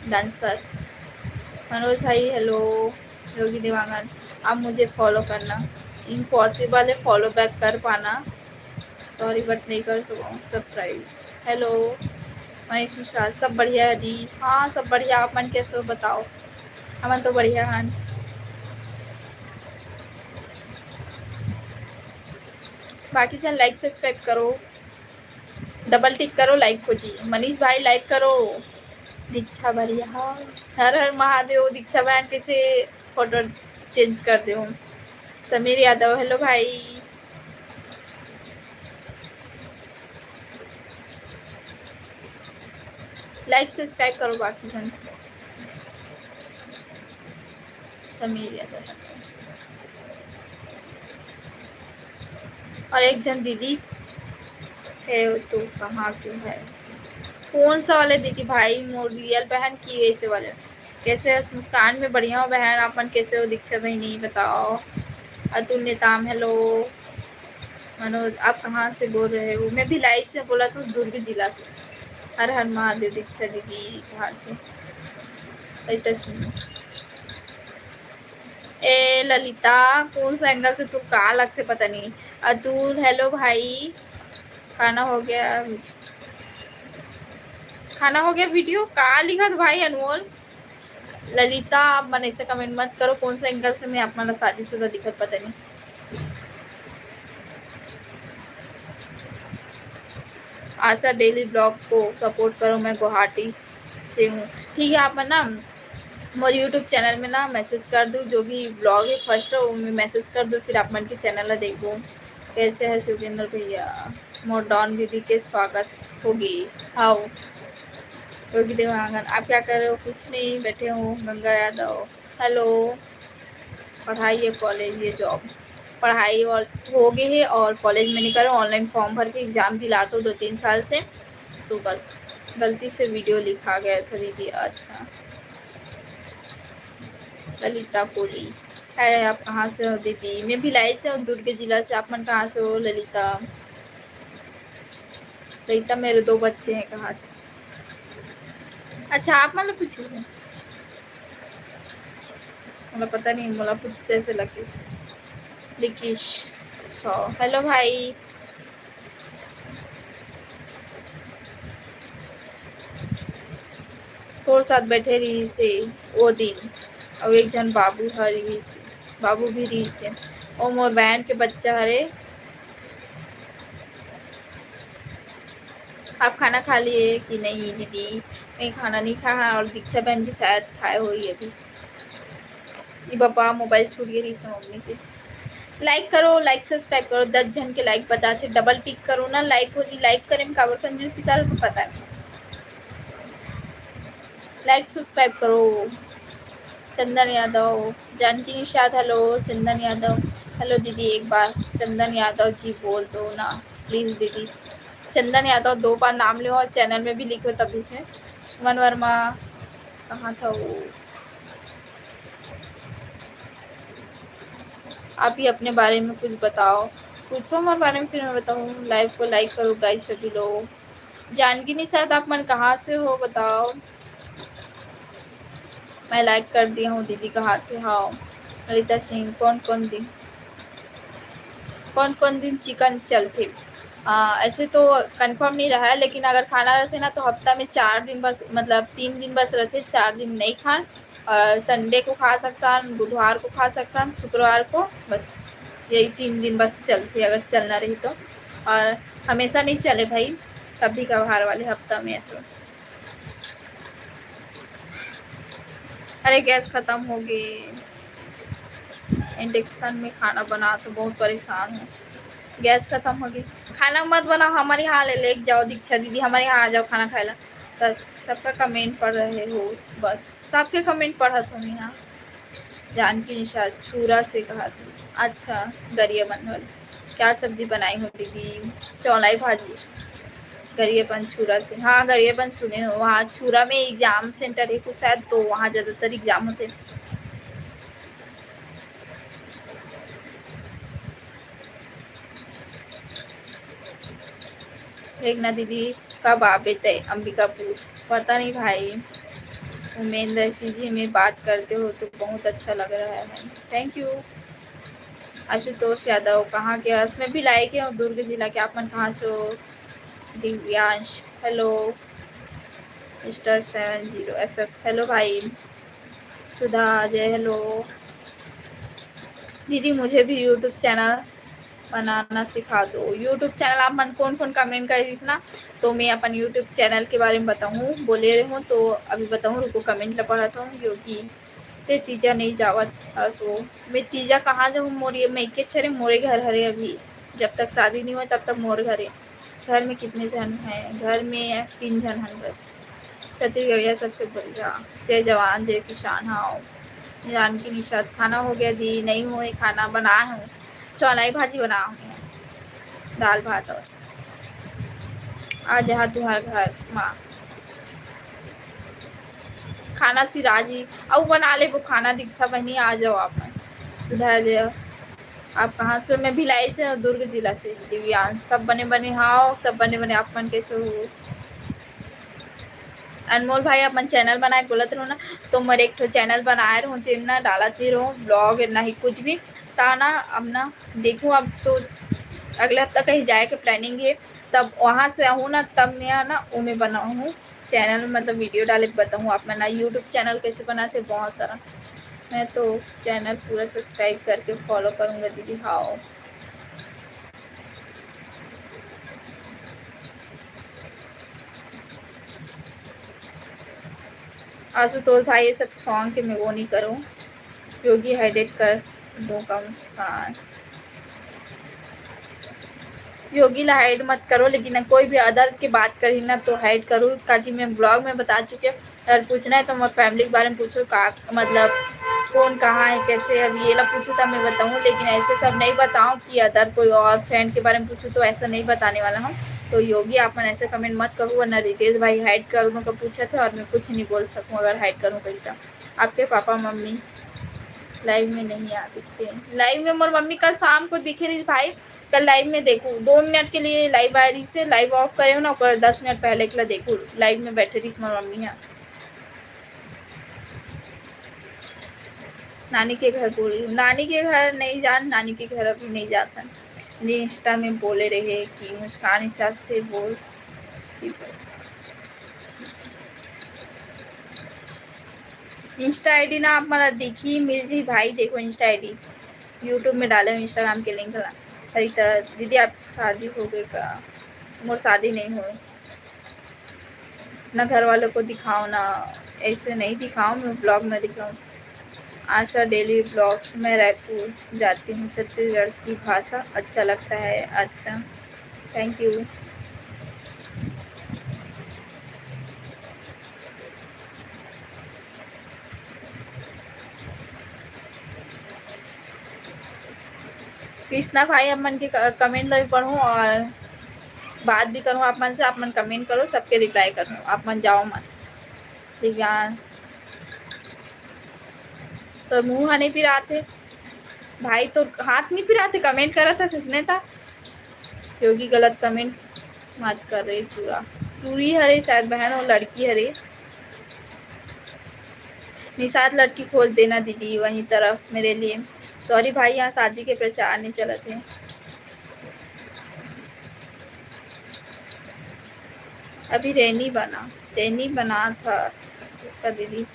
डांसर। मनोज भाई, हेलो। योगी देवांगन, आप मुझे फॉलो करना। इम्पॉसिबल है फॉलो बैक कर पाना। सॉरी, बट नहीं कर सकूँ। सरप्राइज। हेलो मनीष मिश्रा, सब बढ़िया है दी? हाँ, सब बढ़िया। आप मन कैसे हो बताओ? हमन तो बढ़िया हन। बाकी झन लाइक सब्सक्राइब करो, डबल टिक करो, लाइक हो जी। मनीष भाई लाइक करो। दीक्षा बढ़िया, हर हर महादेव। दीक्षा बहन कैसे फोटो चेंज कर दे हो? समीर यादव, हेलो भाई। लाइक सब्सक्राइब करो बाकी झन। समीर यादव। और एक झन दीदी है, तो कहाँ के है? कौन सा वाले दीदी भाई? मोर रियल बहन की ऐसे वाले? कैसे है मुस्कान? मैं बढ़िया हूँ बहन, आप मन कैसे हो? दीक्षा बहिनी बताओ। अतुल नेताम, हेलो। मनोज, आप कहाँ से बोल रहे हो? मैं भिलाई से बोला था, दुर्ग जिला से। हर हर महादेव। दीक्षा दीदी कहाँ से? ललिता सिंह। ए ललिता, कौन सा एंगल से तू का लगथे पता नहीं। अतुल, हेलो भाई, खाना हो गया? खाना हो गया वीडियो का लिखत भाई अनमोल? ललिता, आप मन ऐसे कमेंट मत करो, कौन सा एंगल से मैं आप मन ला शादीशुदा दिखत पता नहीं। आशा डेली ब्लॉग को सपोर्ट करो, मैं गुवाहाटी से हूँ। ठीक है, आप मन ना मोर यूट्यूब चैनल में ना मैसेज कर दो, जो भी ब्लॉग है फर्स्ट वो में मैसेज कर दो, फिर आप मन के चैनल ला देखबो। कैसे है सुगेंद्र भैया? मोर डॉन दीदी के स्वागत होगी। हाउ योगी देवांगन, आप क्या कर रहे हो? कुछ नहीं, बैठे हूँ। गंगा यादव, हेलो। पढ़ाई या कॉलेज या जॉब? पढ़ाई और हो गई है और कॉलेज में नहीं करो, ऑनलाइन फॉर्म भर के एग्जाम दिला तो दो तीन साल से, तो बस गलती से वीडियो लिखा गया था दीदी। अच्छा, ललिता कोली, है आप कहाँ से हो दीदी? मैं भिलाई से हूँ, दुर्ग जिला से। आप मन कहाँ से हो ललिता? ललिता, मेरे दो बच्चे हैं, कहा था। अच्छा, आप मतलब पूछ रहे हैं? मतलब पता नहीं, मोला कुछ ऐसे लगे। लिकिश सौ, हेलो भाई। तोर साथ बैठे रहिस हे ओ दिन, अउ एक झन बाबू ह रहिस, बाबू भी रहिस हे। ओ मोर बहन के बच्चा हरे। आप खाना खा लिए कि नहीं दीदी? मैं खाना नहीं खाया और दीक्षा बहन भी शायद खाए होही अभी। ई बापा, मोबाइल छूट गए रहिस मम्मी के। लाइक करो, लाइक सब्सक्राइब करो। दस झन के लाइक बताथे, डबल टिक करो ना, लाइक हो जी। लाइक करे में काबर कंजूसी करो तो पता नहीं। लाइक सब्सक्राइब करो। चंदन यादव, जानकी निषाद, हेलो। चंदन यादव, हेलो दीदी, एक बार चंदन यादव जी बोल दो ना प्लीज दीदी। चंदन यादव दो बार नाम लो और चैनल में भी लिखो तभी से। सुमन वर्मा, कहाँ था वो? आप ही अपने बारे में कुछ बताओ, पूछो हमारे बारे में, फिर मैं बताऊँ। लाइव को लाइक करो गाइस सभी लोग। जानकी निषाद, आप मन कहाँ से हो बताओ? मैं लाइक कर दिया हूँ दीदी, कहाँ थे? हाँ, ललिता सिंह, कौन कौन दिन, कौन कौन दिन चिकन चलथे? आ, ऐसे तो कंफर्म नहीं रहा है, लेकिन अगर खाना रहते ना तो हफ्ता में चार दिन बस, मतलब तीन दिन बस रहते, चार दिन नहीं खान। और संडे को खा सकता हन, बुधवार को खा सकता हन, शुक्रवार को, बस यही तीन दिन बस चलते अगर चलना रही तो। और हमेशा नहीं चले भाई, कभी कभार वाले हफ्ता में ऐसा। अरे गैस खत्म हो गए, इंडक्शन में खाना बना तो बहुत परेशान हूँ। गैस खत्म हो गई, खाना मत बनाओ, हमारे यहाँ ले लेके जाओ दीक्षा दीदी, हमारे यहाँ आ जाओ खाना खाए ला। तो सबका कमेंट पढ़ रहे हो, बस सबके कमेंट पढ़त हो यहाँ। जानकी निषाद छुरा से कहा थी। अच्छा, गरियाबंद वाली क्या सब्जी बनाई हो दीदी? चौलाई भाजी। गरियाबंद छुरा से, हाँ गरियाबंद सुने हो, वहाँ छुरा में एग्जाम सेंटर है कुछ शायद, तो वहाँ ज़्यादातर एग्जाम होते। देखना दीदी, कब आबे तय अंबिकापुर? पता नहीं भाई, उमेंद्र सिंह जी, मैं बात करते हो तो बहुत अच्छा लग रहा है। Thank you। आशुतोष यादव, कहाँ के हस? मैं भिलाई के हूँ, दुर्ग जिला के। आप मन कहाँ से हो? Divyansh, hello। Mister seven zero F F, hello भाई। सुधा अजय, hello। दीदी, मुझे भी YouTube चैनल बनाना सिखा दो। YouTube चैनल आप मन कौन कौन कमेंट करिस ना, तो मैं अपन YouTube चैनल के बारे में बताऊँ, बोले रहे हूँ, तो अभी बताऊँ, रुको, कमेंट ला पढ़त हूँ। योगी, ते तीजा नहीं जावत हस वो। मैं तीजा कहाँ जाऊँ? मोर ये, मैं के छरे, मोरे घर हरे अभी। जब तक शादी नहीं हुआ, तब तक मोर घरे। घर में कितने जन हैं? घर में तीन जन हैं बस। छत्तीसगढ़िया सबसे बढ़िया। जय जवान, जय किसान। हाँ, जानकी निषाद, खाना हो गया दी? नहीं हुए, खाना बनाए हूँ, चौलाई भाजी बनाए हूँ, दाल भात और। आ जहा तुहर घर माँ खाना सिराजी, अउ बना लेबो खाना। दीक्षा बहिनी, आ जाओ आप मन। सुधा जय, आप कहाँ से? मैं भिलाई से हूँ, दुर्ग जिला से। दिव्यांश, सब बने बने हाव, सब बने बने। आप मन कैसे हो? अनमोल भाई, अपन चैनल बनाए बोलत रहो ना, तो मोर एक ठो चैनल बनाए रहो, जेम ना डालत नहीं रहो ब्लॉग, ना ही कुछ भी। ता ना, अब ना देखूँ, अब तो अगले हफ्ता कहीं जाए के प्लानिंग है, तब वहाँ से आहूँ ना, तब मैं ना ओमे बनाऊँ चैनल, मतलब वीडियो डाले के बताऊँ आप मन ना YouTube चैनल कैसे बनाते, बहुत सारा। मैं तो चैनल पूरा सब्सक्राइब करके फॉलो करूँगा दीदी। हाँ, आशुतोष भाई, ये सब सॉन्ग के मैं वो नहीं करूँ। योगी हाइड कर दो का मुस्कान। योगी ला हाइड मत करो, लेकिन कोई भी अदर की बात करी ना तो हाइड करो, ताकि मैं ब्लॉग में बता चुके। अगर पूछना है तो मैं फैमिली के बारे में पूछो, का मतलब कौन कहाँ है, कैसे, अब ये ला पूछो तब मैं बताऊँ, लेकिन ऐसे सब नहीं बताऊँ कि अदर कोई और फ्रेंड के बारे में पूछो, तो ऐसा नहीं बताने वाला हूँ। तो योगी, आप मन ऐसे कमेंट मत करो, वरना रितेश भाई हाइड करो का पूछा था और मैं कुछ नहीं बोल सकूँ अगर हाइड करूँ कहीं तो। आपके पापा मम्मी लाइव में नहीं आ दिखते हैं। लाइव में मोर मम्मी कल शाम को दिखे रही भाई, कल लाइव में देखो, दो मिनट के लिए लाइव आ रही से, लाइव ऑफ करे हो ना, ओकर दस मिनट पहले के ला देखो, लाइव में बैठे रही मोर मम्मी है। नानी के घर बोल रही हूँ, नानी के घर नहीं जान, नानी के घर अभी नहीं जाता। जी, इंस्टा में बोले रहे कि मुस्कान हिसाब से बोल। इंस्टा आईडी ना आप मला दिखी, मिल जी भाई, देखो इंस्टा आईडी, YouTube में डाले हो Instagram के लिंक ला। अरे त दीदी, आप शादी हो गए का? मोर शादी नहीं हुए। अपना घर वालों को दिखाओ ना, ऐसे नहीं दिखाओ, मैं ब्लॉग में दिखाऊँ। आशा डेली ब्लॉग्स, मैं रायपुर जाती हूँ, छत्तीसगढ़ की भाषा अच्छा लगता है। अच्छा, थैंक यू। कृष्णा भाई, आप मन के क-, कमेंट ला भी पढ़ूँ और बात भी करूँ आप मन से। आप मन कमेंट करो, सबके रिप्लाई करूँ, आप मन जाओ मत। दिव्यांश, तोर मुँह हा नहीं पिरात हे भाई, तोर हाथ नहीं पिरात हे, कमेंट करत हस इसने ता। योगी गलत कमेंट मत कर रही पूरा। टूरी हरे शायद बहन, वो लड़की हरे। निषाद लड़की खोज देना दीदी वहीं तरफ मेरे लिए। सॉरी भाई, यहाँ शादी के प्रचार नहीं चलत हे। अभी रेनी बना, रेनी बना था उसका दीदी।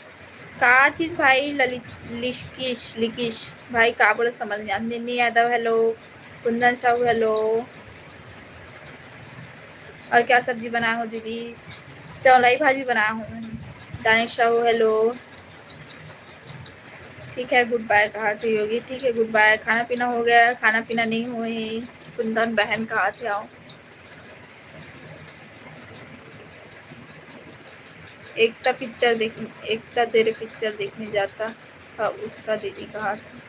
का चीज भाई? ललित, लिशकिश, लिकिश भाई, का बोले समझ नहीं आत। निन्नी यादव, हेलो। कुंदन साहू, हेलो। और क्या सब्जी बनाए हो दीदी? चौलाई भाजी बनाए हो। दानिश साहू, हेलो। ठीक है, गुड बाय कहा थे योगी। ठीक है, गुड बाय। खाना पीना हो गया? खाना पीना नहीं हुए। कुंदन बहन कहा थे, आओ। एकता पिक्चर देख, एकता तेरे पिक्चर देखने जाता था उसका दीदी कहा था।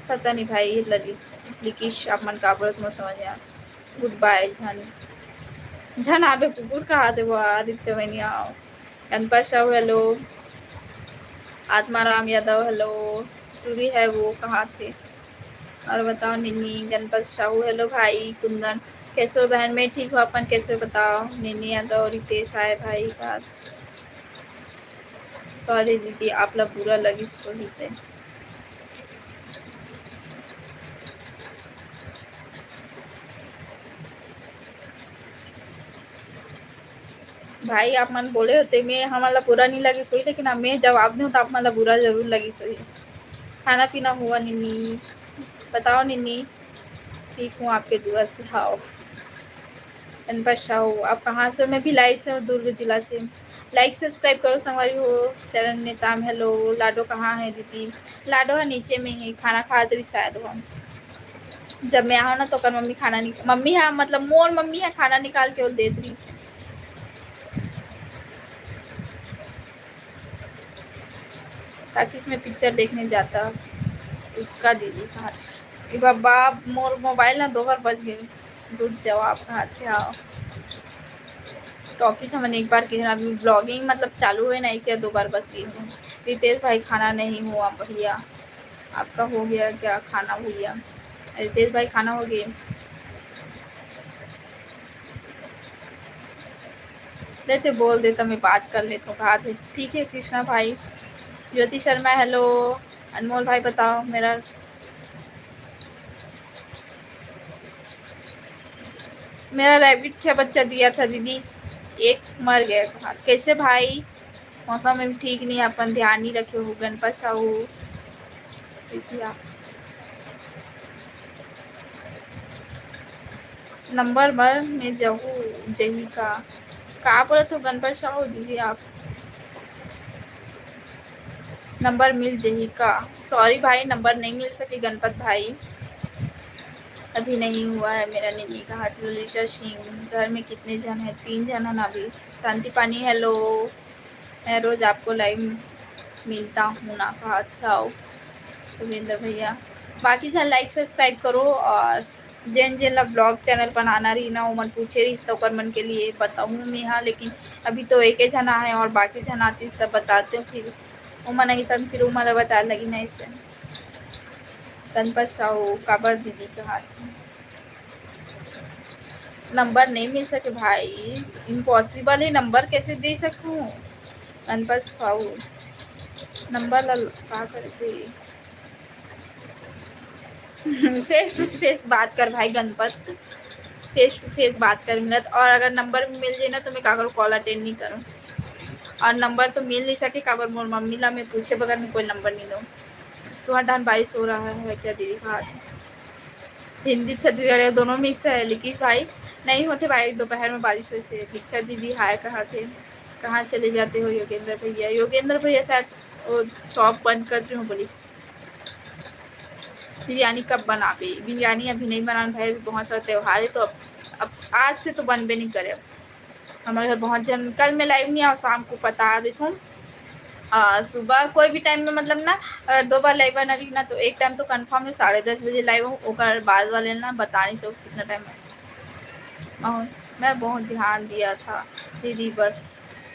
पता नहीं भाई, ललित, लिकिश, आप मन का बोलत मोर समझ आ। गुड बाय। झन, झन आबे कुकुर कहा थे वो आदित्य बनिया। गणपत साहू, हेलो। आत्माराम यादव, हेलो। टूरी है वो कहा थे? और बताओ निन्नी। गणपत साहू, हेलो भाई। कुंदन, कैसे हो बहन? मैं ठीक हूँ, अपन कैसे हो बताओ? निन्नी यादव, रितेश हाय भाई का। सॉरी दीदी, आप ला बुरा लगिस होही ते। भाई, आप मन बोले होते, मैं, हमन ला बुरा नहीं लगिस होही, लेकिन अब मैं जवाब दूँ तो आप मन ला बुरा जरूर लगिस होही। खाना पीना हुआ निन्नी? बताओ निन्नी। ठीक हूँ आपके दुआ से। हाँ, अनपढ़ साहू, आप कहाँ से हो? मैं भिलाई से हूँ, दुर्ग जिला से। लाइक सब्सक्राइब करो संगवारी हो। चरण नेताम, हेलो। लाडो कहाँ है दीदी? लाडो है नीचे में ही, खाना खात रही शायद वो। जब मैं आहा ना तो ओकर मम्मी खाना निक-, मम्मी है, मतलब मोर मम्मी है, खाना निकाल के वो देत रही। ताकि इसमें पिक्चर देखने जाता उसका दीदी कहा। ए बाबा, मोर मोबाइल ना दो बार बज गए। गुड जवाब कहा थे। हाँ, टॉकीज हमन एक बार के, अभी ब्लॉगिंग मतलब चालू है नहीं क्या, दो बार बज गई हूँ। रितेश भाई, खाना नहीं हुआ भैया, आपका हो गया क्या खाना भैया? रितेश भाई, खाना हो गया? लेते बोल देता, मैं बात कर लेता हूँ, कहा थे। ठीक है कृष्णा भाई। ज्योति शर्मा, हेलो। अनमोल भाई, बताओ, मेरा, मेरा रैबिट छह बच्चा दिया था दीदी, एक मर गया। कैसे भाई? मौसम में भी ठीक नहीं, अपन ध्यान नहीं रखे हो। गणपत साहू, दीदी आप नंबर बर में जहू, जही का? का बोलत हो गणपत साहू दीदी आप? नंबर मिल जही का? सॉरी भाई, नंबर नहीं मिल सके गणपत भाई, अभी नहीं हुआ है मेरा। निन्नी कहा थे। ललिशा सिंह, घर में कितने जन है? तीन जन है ना अभी। शांति पानी, हेलो। मैं रोज आपको लाइव मिलता हूँ ना, कहा था सुरेंद्र भैया। बाकी झन लाइक सब्सक्राइब करो, और जेन जेन ला ब्लॉग चैनल बनाना रही ना, ओमन पूछे रही तो ओकर मन के लिए बताऊँ मैं, हाँ, लेकिन अभी तो एके झन आए और बाकी झन आती तब बताते हो, फिर ओमन आई तब फिर ओमन ला बताए लगी ना ऐसे। गणपत साहू, काबर दीदी कहा थे? नंबर नहीं मिल सके भाई, इम्पॉसिबल है, नंबर कैसे दे सकूँ? गणपत साहू, नंबर ला का करके? फेस टू फेस बात कर भाई गणपत, फेस टू फेस बात कर मिलत। और अगर नंबर मिल जाए ना तो मैं का करूँ, कॉल अटेंड नहीं करूँ। और नंबर तो मिल नहीं सके, काबर मोर मम्मी ला मैं पूछे बगैर मैं कोई नंबर नहीं दूँ। तुम्हारे डान बारिश हो रहा है क्या दीदी? कहा हिंदी छत्तीसगढ़ी दोनों मिक्स है। लिखित भाई, नहीं होते भाई, दोपहर में बारिश होइसे। दीक्षा दीदी हाय कहा थे, कहाँ चले जाते हो योगेंद्र भैया? योगेंद्र भैया शायद वो शॉप बंद कर रहे हो बोलिस। बिरयानी कब बनाबे? बिरयानी अभी नहीं बनान भाई, अभी बहुत सारा त्योहार है तो अब, अब आज से तो बनबे नहीं करे। हमारे घर बहुत जन, कल मैं लाइव नहीं आऊँ, शाम को बता देता हूँ। आ, सुबह कोई भी टाइम में, मतलब ना, अगर दो बार लाइव आना रही ना, तो एक टाइम तो कंफर्म है, साढ़े दस बजे लाइव हूँ, ओकर बाद वाले ना बता नहीं सकूँ कितना टाइम है। और मैं बहुत ध्यान दिया था दीदी, बस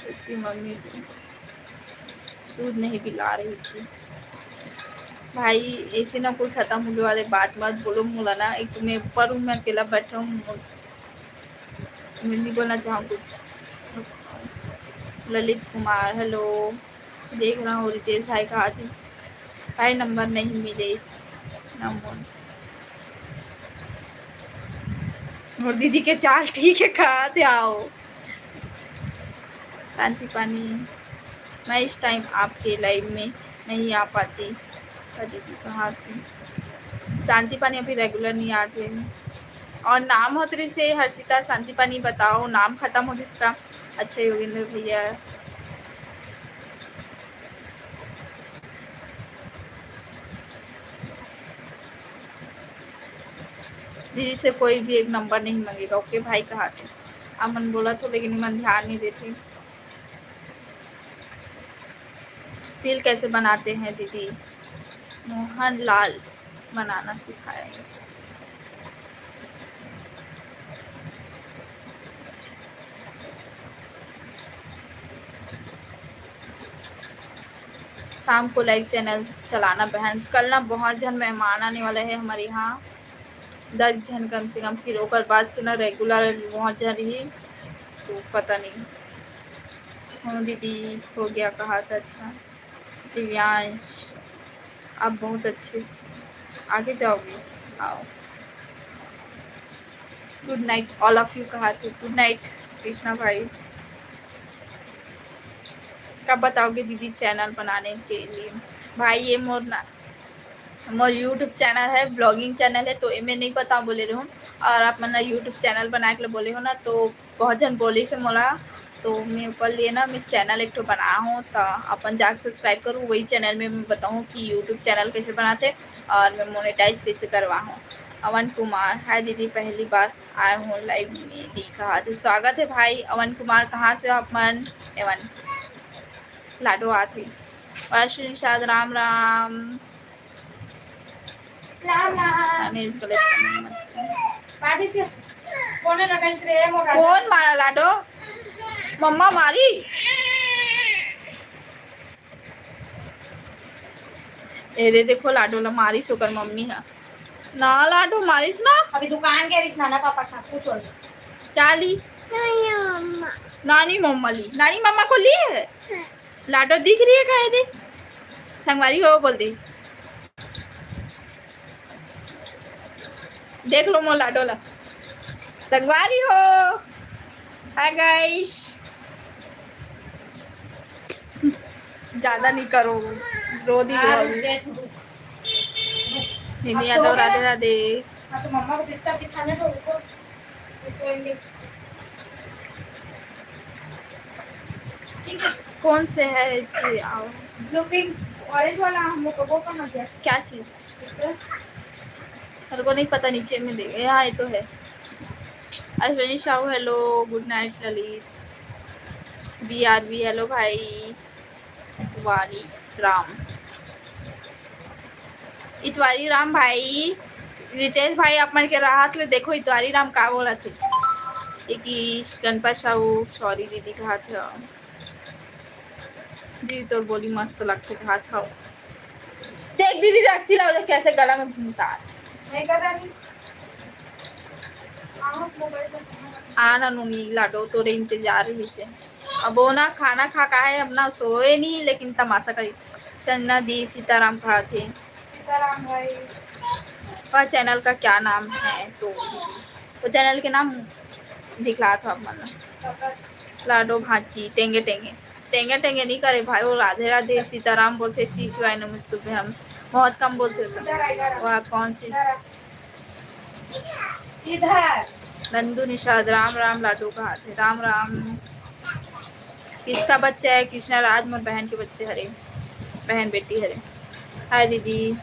उसकी मम्मी दूध नहीं पिला रही थी। भाई, ऐसे ना कोई खत्म होने वाले बात मत बोलो, मोला ना, एक तो मैं ऊपर हूँ, मैं अकेला बैठा हूँ, मैं नहीं बोलना चाहूँ कुछ। ललित कुमार, हेलो, देख रहा हूँ रितेश भाई का आज भाई नंबर नहीं मिले, नंबर। और दीदी के चाल ठीक है, कहा थे आओ। शांति पानी, मैं इस टाइम आपके लाइव में नहीं आ पाती। का दीदी कहाँ थी? शांति पानी अभी रेगुलर नहीं आते हैं। और नाम होत रही से हर्षिता शांति पानी, बताओ, नाम खत्म हो जिसका। अच्छा योगेंद्र भैया, दीदी से कोई भी एक नंबर नहीं मांगेगा। ओके भाई, कहा थे? आप मन बोला तो, लेकिन मन ध्यान नहीं देते। रील कैसे बनाते हैं दीदी? मोहन लाल बनाना सिखाएंगे। शाम को लाइव चैनल चलाना बहन। कल ना बहुत जन मेहमान आने वाला है हमारे यहाँ, दस झन कम से कम, फिर ओकर बाद से ना regular बहुत झन रही, तो पता नहीं। हाँ दीदी, हो गया कहा था। अच्छा दिव्यांश, आप बहुत अच्छे, आगे जाओगे, आओ। Good night all of you कहा थे। Good night कृष्णा भाई। कब बताओगे दीदी channel बनाने के लिए? भाई, ये मोर ना, मोर YouTube channel है, vlogging channel है, तो एमे नहीं बताओ बोले रहे हो। और आप मन YouTube channel बनाए के लिए बोले हो ना, तो बहुत झन बोले से मोला, तो मैं ऊपर लिए ना मैं channel एक ठो बना हूँ, तो अपन जाके subscribe करूँ, वही channel में मैं बताऊँ कि YouTube channel कैसे बनाते और मैं monetize कैसे करवा हूँ। अवन कुमार, हाय दीदी, पहली बार आए हो live में, दी कहा थे। स्वागत है भाई अवन कुमार, कहाँ से हो आप मन? एवन लाडो आत है। अश्विनी निषाद, राम राम। राम राम। अनिल गलत comment मत कर। बादी से कोने लगाई रे मोर कौन मारा लाडो? मम्मा मारी। ए रे, देखो लाडो ला मारिस ओकर मम्मी हा। ना लाडो मारिस ना। अभी दुकान के रिस नाना पापा के साथ कुछ और। क्या ली? नानी मम्मा ली। नानी मम्मा को ली है? लाडो दिख रही है, कहे दे। संगवारी हो बोल दे। देख लो मोर लाडो ला। संगवारी हो। Hi guys. ज्यादा नहीं करो, रो दी रो अभी। निधि यादव, राधे राधे। हाँ, तो मम्मा को बिस्तर बिछाने दो, रुको। ठीक है। कौन से है जी? आओ। Blue pink, orange वाला हम लोग को वो कहाँ गया? क्या चीज? ठीक है। मेरे को नहीं पता, नीचे में दे, यहाँ ये तो है। Ashwini Sahu, hello, good night ललित। बी आर बी, hello भाई। इतवारी राम, इतवारी राम भाई, रितेश भाई, आप मन के राहत ले देखो, इतवारी राम का बोलत हे। एक ही गणपत साहू, sorry दीदी, कहा था दीदी, तोर बोली मस्त लगथे, कहा था। देख दीदी, रस्सी ला, देख कैसे गला में घुमता। नहीं कर रहा, नहीं। आ ना नोनी लाडो, तोरे इंतजार रहिसे। अब वो ना खाना खा का है, अब ना सोए नहीं, लेकिन तमाशा करी। संजना दी सीताराम कहा थे। सीताराम भाई। वह channel का क्या नाम है? तो वो channel के नाम दिखला था मन। लाडो भांची, टेंगे टेंगे। टेंगे टेंगे नहीं करे भाई, वो राधे राधे सीताराम बोलते, श्री शिवाय नमस्तुभ्यम। बहुत कम बोलते थे। वह कौन सी इधर। नंदू निषाद, राम राम लाडो कहा थे, राम राम। किसका बच्चा है? कृष्णा राज, मोर बहन के बच्चे हरे, बहन बेटी हरे। हाय दीदी।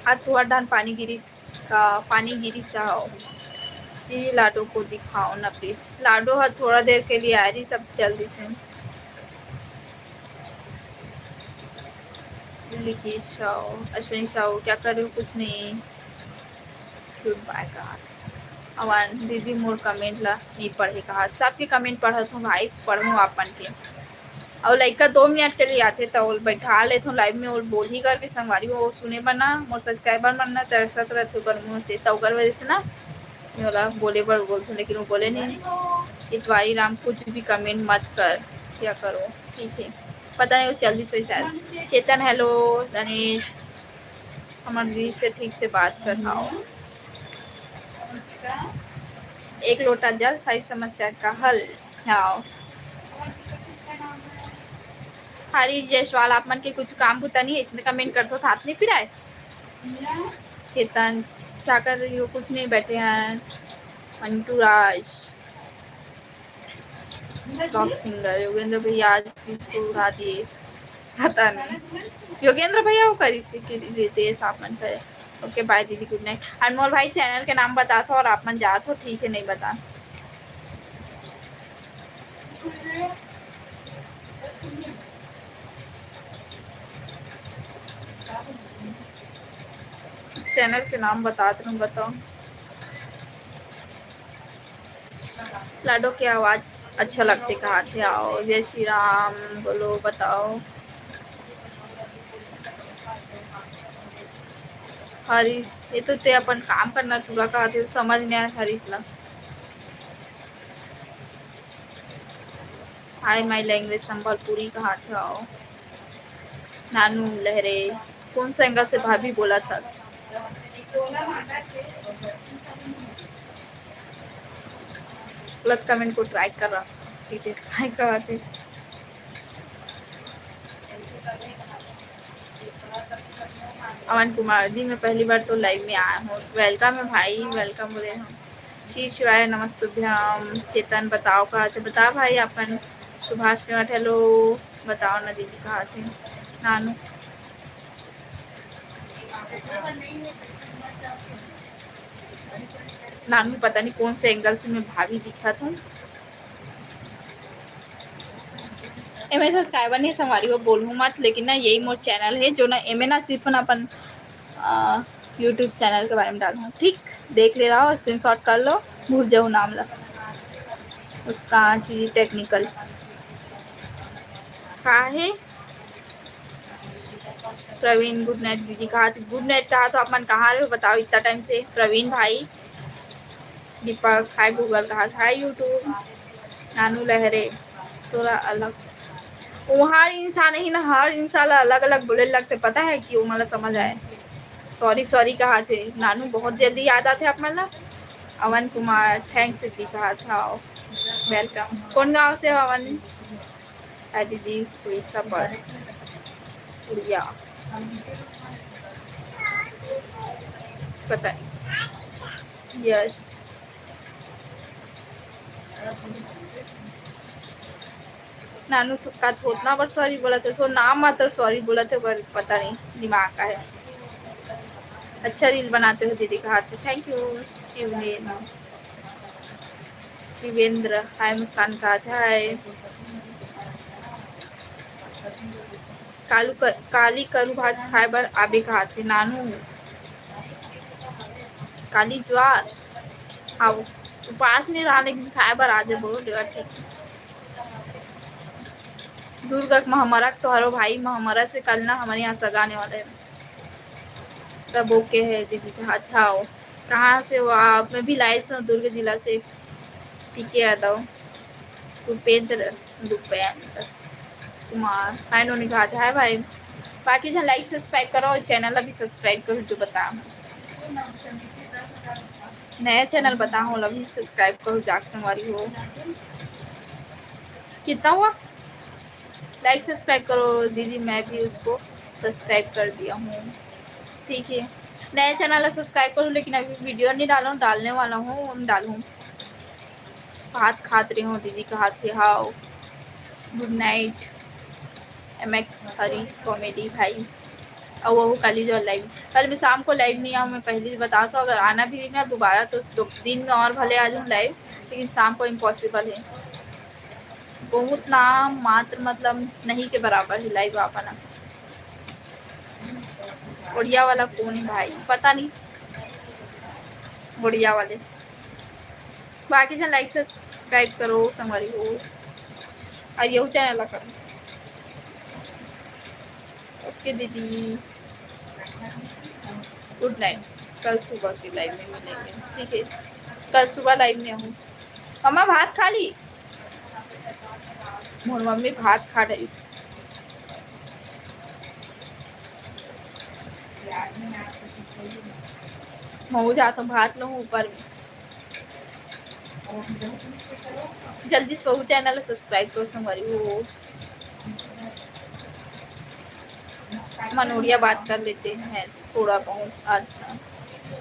आज तुहर धान पानी गिरिस का? पानी गिरिस हो? दीदी लाडो को दिखाओ ना please। लाडो ह थोड़ा देर के लिए आ रही, सब चल दिस। लिकी साहू, अश्विनी साहू, क्या कर रहे हो? कुछ नहीं। Goodbye कहा। अवन दीदी मोर comment ला नहीं पढ़े कहा। सबके comment पढ़त हूँ भाई, पढ़ूँ अपन के। और लइका दो मिनट के लिए आथे तो ओल बैठा लेथों live में, ओल बोलही करके संगवारी हो सुने बर ना, मोर subscriber मन ना तरसत रहिथे ओकर मुँह से, तो ओकर वजह से ना मैं ओला बोले बर बोलथों, लेकिन वो बोले नहीं। इतवारी राम कुछ भी comment मत कर, क्या करो, ठीक है। पता नहीं वो चल दिस होही शायद। चेतन, hello। दनेश, हमर दीदी से ठीक से बात कर, हाँ। एक लोटा जल सारी समस्या का हल, हाँ। हरीश जायसवाल, आप मन के कुछ काम बुता नहीं है, इसने comment करथो, हाथ नहीं पिराए। चेतन, क्या कर रही हो? कुछ नहीं, बैठे हैं। मंटू राज, top singer योगेंद्र भैया आज किसको उड़ा दिए, पता नहीं। योगेंद्र भैया वो करिस कि रितेश आप मन करे। OK, bye दीदी, good night। और मोर भाई channel के नाम बताथो और आप मन जाथो, ठीक है, नहीं बता। Channel के नाम बतात रहूँ, बताओ। लाडो के आवाज अच्छा लगथे, कहा थे, आओ। जय श्री राम बोलो, बताओ। हरीश, ये तो ते अपन काम करना पूरा कहाथे, समझ नहीं आया हरीश ला। Hi my language Sambalpuri कहाथे। नानू लहरे, कौन सा एंगल से भाभी बोलत हस? गलत कमेंट को ट्राई कर रहा, ठीक है, ट्राई करवाते। अमन कुमार जी, मैं पहली बार तो लाइव में आया हूँ। वेलकम है भाई, वेलकम बोले हम। श्री शिवाय नमस्तुभ्यम। चेतन बताओ कहाथे, बता भाई अपन। सुभाष के हेलो बताओ ना दीदी कहाथे। नानू नानू पता नहीं कौन से एंगल से मैं भाभी दिखत हूँ। एमे सब्सक्राइबर नहीं संगवारी हो, बोलहूँ मत, लेकिन ना यही मोर चैनल है जो ना एमे ना सिर्फ ना अपन यूट्यूब चैनल के बारे में डालहूँ, ठीक? देख ले रहा हो, स्क्रीनशॉट कर लो, भूल जाओ नाम ला। उसका सी टेक्निकल का है। प्रवीण गुड नाइट दीदी कहाथे, गुड नाइट कहाथे। आप मन कहाँ रहे हो बताओ इतना टाइम से? प्रवीण भाई, दीपक हाय गूगल कहाथे, हाय यूट्यूब। नानू लहरे तोला अलग, वो हर इंसान ही ना, हर इंसान ला अलग अलग बोले लगथे, पता है कि वो मतलब समझ आए। सॉरी सॉरी कहाथे नानू, बहुत जल्दी याद आथे आप मन ला। अवन कुमार थैंक्स दीदी कहाथे, वेलकम। कौन गांव से हो अवन? हाय दीदी, उड़ीसा पर। उड़िया। पता नहीं। यस। नानू थुक्का थोतना बर सॉरी बोलत हे, सो नाम मात्र सॉरी बोलत हे, ओकर पता नहीं दिमाग का है। अच्छा रील बनाते हो दीदी कहाथे, थैंक यू। शिवने शिवेंद्र, हाय मुस्कान कहाथे, हाय। कालू कर, काली करू भात खाए बर आबे कहाथे नानू। काली ज्वार, हाँ, उपास नहीं रहा, लेकिन खाए बर आ जाबो, देवा ठीक। दुर्ग महमरा तोहरो भाई महमरा से कल ना हमारे यहाँ सगा आने वाला है। सब ओके है दीदी, अच्छा हो। कहाँ से हो आप? मैं भिलाई से हूँ, दुर्ग जिला से। पीके यादव, भूपेंद्र, भूपेंद्र कुमार, हाय नोनी कहाथे, हाय भाई। बाकी झन लाइक सब्सक्राइब करो और चैनल अभी सब्सक्राइब करो, जो बता नया चैनल बता हो, अभी सब्सक्राइब करो जाके संगवारी हो। कितना हुआ? लाइक सब्सक्राइब करो दीदी, मैं भी उसको सब्सक्राइब कर दिया हूँ। ठीक है, नए चैनल ला सब्सक्राइब करो, लेकिन अभी वीडियो नहीं डालो, डालने वाला हूँ, हम डालूँ। भात खात रहे हो दीदी कहाथे, हाव। गुड नाइट एम एक्स हरी कॉमेडी भाई। और वो काली जो लाइव, कल मैं शाम को लाइव नहीं आऊँ, मैं पहले ही बताता हूँ, अगर आना भी ना दोबारा तो दो, दिन में और भले आ जाऊँ लाइव, लेकिन शाम को इम्पॉसिबल है। बहुत नाम मात्र मतलब नहीं के बराबर है लाइव आ पाना। उड़िया वाला कौन है भाई, पता नहीं। उड़िया वाले बाकी झन लाइक सब्सक्राइब करो संगवारी हो, और यहू चैनल ला करो। ओके दीदी, गुड नाइट, कल सुबह के लाइव में मिलेंगे, ठीक है? कल सुबह लाइव में आहूँ। मम्मा भात खा ली? मोर मम्मी भात खा रही। महूँ जात हूँ भात लूँ ऊपर में। जल्दी से वहू चैनल सब्सक्राइब करो संगवारी हो। मनोरिया बात कर लेते हैं थोड़ा बहुत। अच्छा,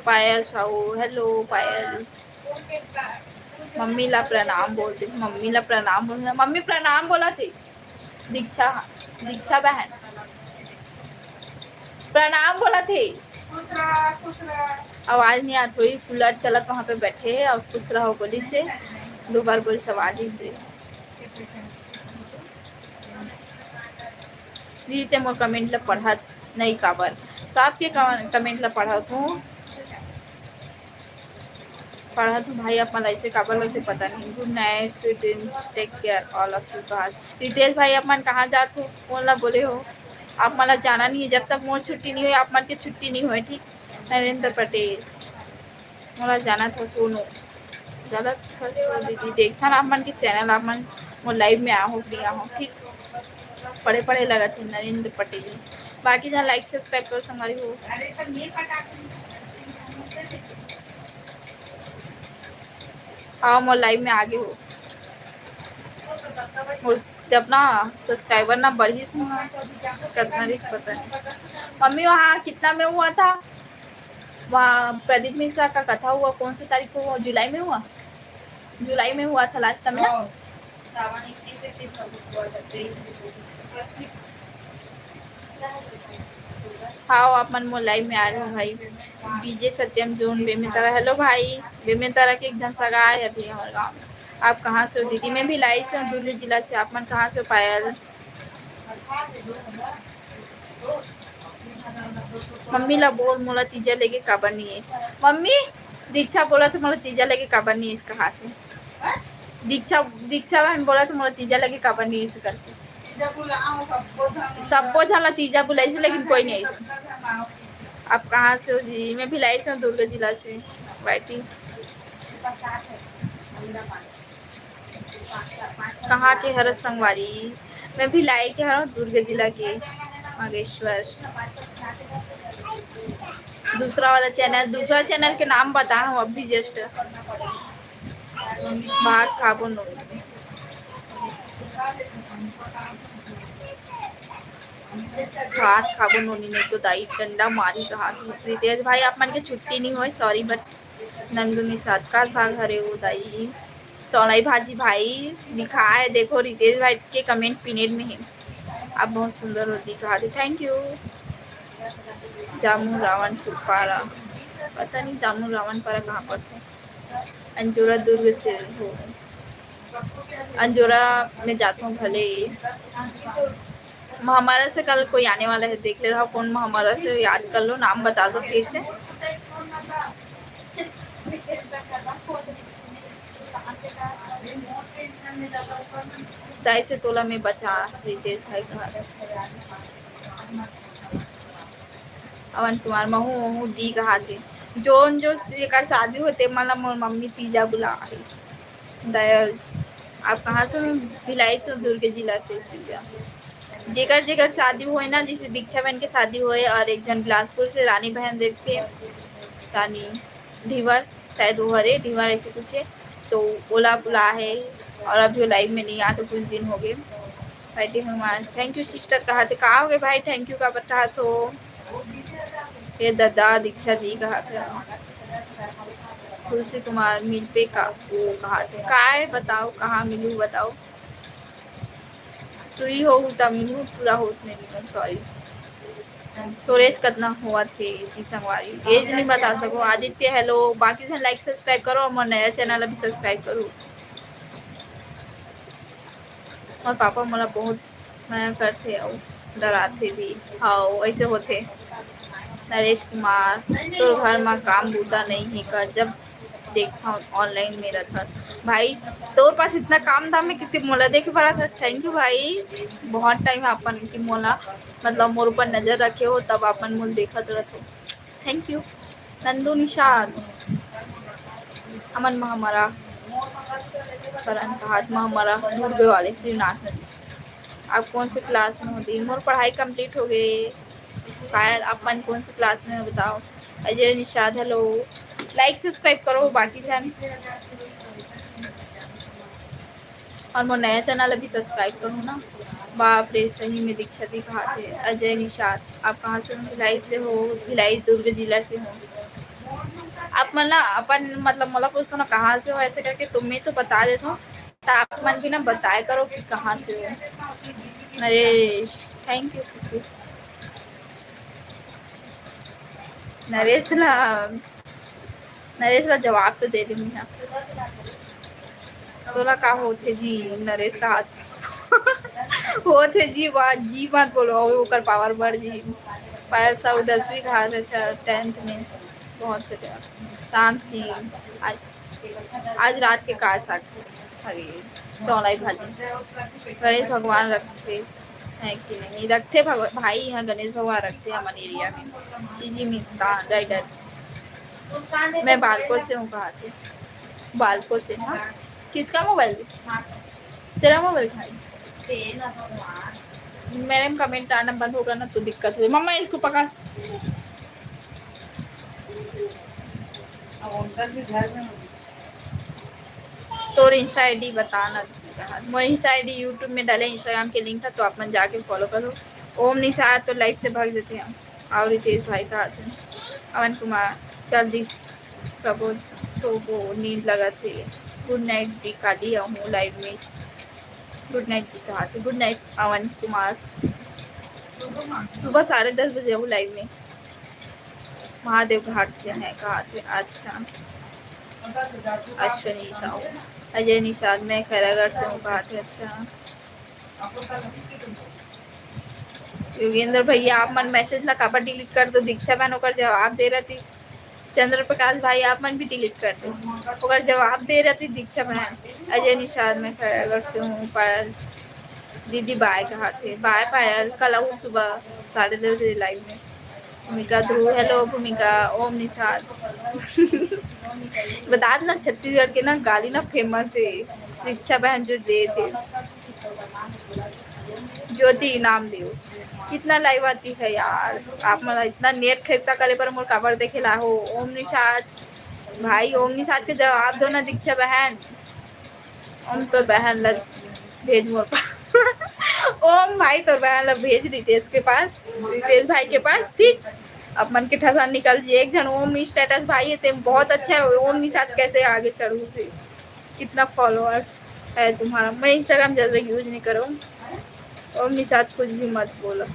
पायल साहू, हेलो पायल। मम्मी ला प्रणाम बोल दे, मम्मी ला प्रणाम बोल, मम्मी प्रणाम बोला थे। दीक्षा, दीक्षा बहन प्रणाम बोला थे। आवाज नहीं आत होई, कूलर चलत वहाँ पे बैठे है और खुश रहो बोली से दो बार बोली से आवाज ही सुई। दीदी ते मोर कमेंट ला पढ़त नहीं काबर, सबके कमेंट ला पढ़त हूँ। पढ़त हूँ भाई, अपन ऐसे काबर लगथे पता नहीं। Good night, sweet dreams, take care all of you guys। Ritesh भाई, आप मन कहाँ जात हो, कौन ला बोले हो? आप मन ला जाना नहीं है, जब तक मोर छुट्टी नहीं होय, आप मन के छुट्टी नहीं होय, ठीक? नरेंद्र पटेल, मोला जानत हस, सोनू, जानत हस, दीदी, देखथन आप मन के चैनल, आप मन मोर लाइव में आहो, नहीं आहो, ठीक? पढ़े पढ़े लगत हे नरेंद्र पटेल। बाकी झन लाइक सब्सक्राइब करो संगवारी हो। हाँ, मोर लाइव में आगे हो। मोर जब ना सब्सक्राइबर ना बढ़िस ना, कितना रिच पता नहीं। मम्मी, वहाँ कितना में हुआ था? वहाँ प्रदीप मिश्रा का कथा हुआ, कौन सी तारीख को हुआ? जुलाई में हुआ, जुलाई में हुआ था लास्ट टाइम ना। हाँ। सावन इक्कीस से तीस तक हुआ था, तेईस से चौबीस। हाँ, आप मन मोर लाइव में आ रहे हो भाई। बीजे सत्यम जोन बेमेतरा। हेलो भाई, बेमेतरा के एक झन सगा आए अभी हमारे गाँव में। आप कहाँ से हो दीदी? मैं भिलाई से हूँ, दुर्ग जिला से। आप मन कहाँ से हो पायल? मम्मी ला बोल, मोला तीजा लेके काबर नहीं आइस? मम्मी, दीक्षा बोला तो मोला तीजा लेके काबर नहीं आइस, कहा से? दीक्षा, दीक्षा बहन बोला तो मोला तीजा लेके काबर नहीं आइस करके। सब्बो झन ला तीजा बुलाइस, लेकिन कोई नहीं आइस। आप कहाँ से हो जी? मैं भिलाई से हूँ, दुर्ग जिला से। बैठी। कहाँ के हरस संगवारी? मैं भिलाई के हरव, दुर्ग जिला के। बागेश्वर। दूसरा वाला चैनल, दूसरा चैनल के नाम बता हूँ अभी just। भात खाबो नोनी। भात खाबो नोनी, नहीं तो दाई डंडा मारी कहा। रितेश भाई, आप मन के छुट्टी नहीं होय, sorry, but नंदू निषाद का साग हरे वो दाई। चौलाई भाजी भाई लिखा है, देखो रितेश भाई के कमेंट पिनेड में है। आप बहुत सुंदर हो दी कहा थे, thank you। जामू रावण पारा, पता नहीं जामू रावण पारा कहाँ पर थे। अंजोरा दुर्ग से हो, अंजोरा में जाता हूँ भले ही। महामारा से कल कोई आने वाला है, देख ले रहा कौन महामारा से, याद कर लो, नाम बता दो फिर से। दाई से तोला में बचा रितेश भाई कहा। अवन कुमार, महू महू दी कहा थे। जोन जो जेकर शादी होते, मतलब मोर मम्मी तीजा बुला रही। दया, आप कहाँ से हो? भिलाई से, दुर्ग जिला से। तीजा, जेकर जेकर शादी होए ना, जैसे दीक्षा बहन के शादी होए और एक जन बिलासपुर से रानी बहन देखते, रानी ढिवर, शायद वो हरे ढिवर ऐसे कुछ है, तो ओला बुला है। और अभी वो लाइव में नहीं आ, तो कुछ दिन हो गए। बैठी हूँ मैं। Thank you sister कहा थे, कहा हो गए भाई? Thank you का बता तो। ये दादा दीक्षा दी कहा थे। तुलसी कुमार मिल पे का वो कहा थे, काय बताओ, कहाँ मिलू बताओ। तुई हो त मिलू, पूरा होत नहीं मिलू, sorry। स्टोरेज कतना होवत हे जी संगवारी, एज नहीं बता सको। आदित्य hello, बाकी झन लाइक सब्सक्राइब करो, और मोर नया चैनल अभी सब्सक्राइब करो। मोर पापा मोला बहुत मया करथे अउ डराथे भी। हाँ, ऐसे होथे। नरेश कुमार, तोर घर मा काम बूता नहीं हे का? जब देखथव ऑनलाइन में रथस। भाई, तोर पास इतना काम धाम में कितने मोला देखे बर आथस। Thank you भाई, बहुत टाइम अपन की मोला, मतलब मोर ऊपर नजर रखे हो, तब अपन मोल देखत रथो। Thank you। नंदू निषाद, अमन महामरा करन कहात महामरा दुर्ग वाले शिवनाथ नदी। आप कौन से क्लास में हो दी? मोर पढ़ाई कंप्लीट हो गए। पायल, आप मन कौन से क्लास में हो बताओ? अजय निषाद hello, लाइक सब्सक्राइब करो बाकी झन, और मोर नया चैनल अभी सब्सक्राइब करो ना। बाप रे, सही में दीक्षा दी कहा थे। अजय निषाद, आप कहाँ से हो? भिलाई से हो? भिलाई दुर्ग जिला से हो। आप मन ना अपन मतलब मोला पूछता ना कहाँ से हो ऐसे करके, तो मैं तो बता देता हूँ, तो आप मन भी ना बताया करो कि कहाँ से हो। Naresh, thank you। नरेश ला, नरेश ला जवाब तो दे दे मिहा। तोला का होथे जी नरेश का हाथ? होथे जी, बात जी मत बोलो, ओकर पावर बढ़ जी। पायल साहू दसवीं कहा थे, अच्छा, टेंथ में, बहुत छोटे। राम सिंह, आज, आज रात के का साग हरे, चौलाई भाजी। गणेश भगवान रखे। है कि नहीं? रखथे भगव-, भाई, यहाँ गणेश भगवान रखथे हमन area में। जीजी मितान राइडर। मैं बालको से हूँ, कहा थे। बालको से, हाँ। किसका मोबाइल? तेरा मोबाइल भाई। मेरे में comment आना बंद होगा ना तो दिक्कत होगी। मम्मा, इसको पकड़। अब उनकर भी घर में होगी। तोर Insta ID बता ना। मोर Insta ID YouTube में डाले, Instagram के link था, तो आप मन जाके follow करो। ओम निषाद तो live से भाग जाते हैं। और रितेश भाई का आते हैं। अवन कुमार, चल दिस सबो सोबो, नींद लगत हे। Good night दी, काली आहूँ live में। Good night दी कहा थे। Good night Avan Kumar. सुबह साढ़े दस बजे आहूँ live में। महादेव घाट से हैं कहा थे। अच्छा। अश्विनी साहू, अजय निषाद, मैं खैरागढ़ से हूँ कहा थे। अच्छा। योगेंद्र भैया, आप मन message ला काबर delete कर दो? दीक्षा बहन ओकर जवाब दे रहती। चंद्र प्रकाश भाई, आप मन भी delete कर दो, ओकर जवाब दे रहती दीक्षा बहन। अजय निषाद, मैं खैरागढ़ से हूँ। पायल दीदी bye कहा थे। Bye पायल, कल आहूँ सुबह साढ़े दस बजे live में। भूमिका ध्रुव, hello भूमिका, ओम निषाद। बता देना, छत्तीसगढ़ के ना गाली ना famous है, दीक्षा बहन जो दे थे। ज्योति नामदेव, कितना live आती है यार, आप मन इतना net खरीदता करे पर मोर काबर देखे ला हो। ओम निषाद भाई, ओम निषाद के जवाब दो ना दीक्षा बहन। ओम तोर बहन ला भेज मोर पास। ओम भाई तोर बहन ला भेज रितेश के पास, रितेश भाई के पास, ठीक? अपन के ठसान निकल जी। एक झन ओम status भाई है, ते बहुत अच्छा है। ओम निषाद कैसे आगे सड़ू से, कितना followers है तुम्हारा? मैं Instagram ज्यादा use नहीं करूँ। ओम निषाद कुछ भी मत बोलो।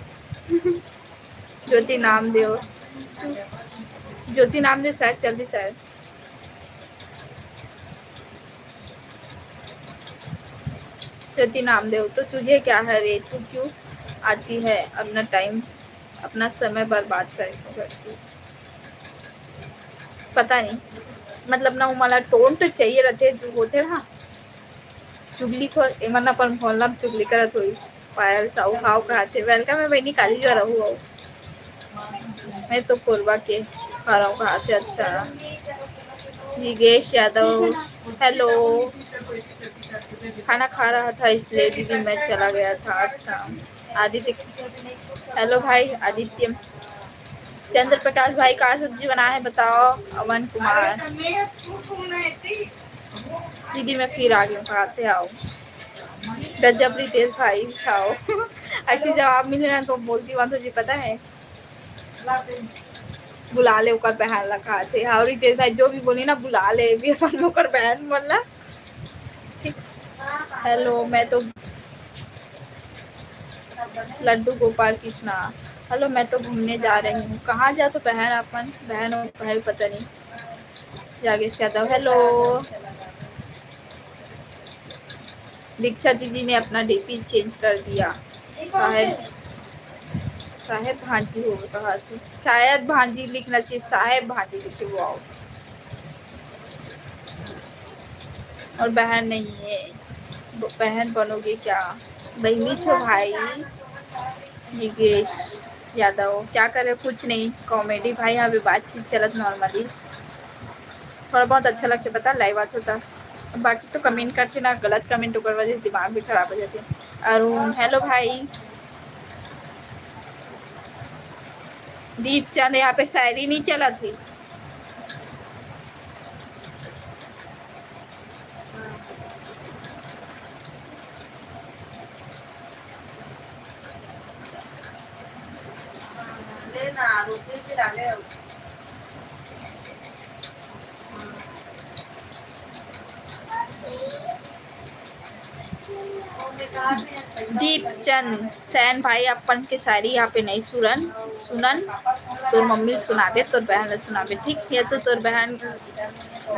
ज्योति नामदेव, ज्योति नामदेव शायद चल दी शायद। ज्योति नामदेव, तो तुझे क्या है रे, तू क्यों आती है अपना time, अपना समय बर्बाद करती? पता नहीं, मतलब ना, वो मला tone तो चाहिए रहते जो होते ना चुगलीखोर, एमन अपन मोहल्ला में चुगली करत होई। पायल साहू हाव कहा थे। Welcome है बहनी, काली जो रहू हो। मैं तो कोरबा के हरव कहा थे। अच्छा, जिगेश यादव, hello। खाना खा रहा था इसलिए दीदी मैं चला गया था। अच्छा, आदित्य, hello भाई आदित्य। चंद्र प्रकाश भाई, का सब्जी बनाए है बताओ। अवन कुमार, दीदी मैं फिर आ गई हूँ, कहा थे आओ। गजब रितेश भाई खाओ। ऐसी जवाब मिले ना तो बोलती हूँ जी, पता है, बुला ले ओकर बहन ला, कहा थे। हाँ, रितेश भाई जो भी बोली ना, बुला ले भी अपन ओकर बहन मन ला। ठीक, hello, मैं तो लड्डू गोपाल कृष्णा, hello, मैं तो घूमने जा रही हूँ। कहाँ जा तो बहन, अपन बहन और भाई पता नहीं। जागेश यादव, hello। दीक्षा दीदी ने अपना डीपी change कर दिया। साहेब, साहेब भांजी हो कहा थे, शायद भांजी लिखना चाहिए, साहेब भांजी लिखे। Wow। और बहन नहीं है, ब-, बहन बनोगे क्या? बहनी छो भाई। जिगेश यादव, क्या करे, कुछ नहीं, comedy भाई, यहाँ पे बातचीत चलत normally। थोड़ा बहुत अच्छा लगता पता, live आता था। बाकी तो comment करते ना, गलत comment, ओकर वजह से दिमाग भी खराब हो जाते। अरुण, hello भाई। दीप चंद, यहाँ पे शायरी नहीं चलत है। दीपचंद सैन भाई, अपन के शायरी यहाँ पे नहीं सुनन, सुनन। तोर मम्मी ल सुनाबे, तोर बहन ल सुनाबे, ठीक? या तो तोर बहन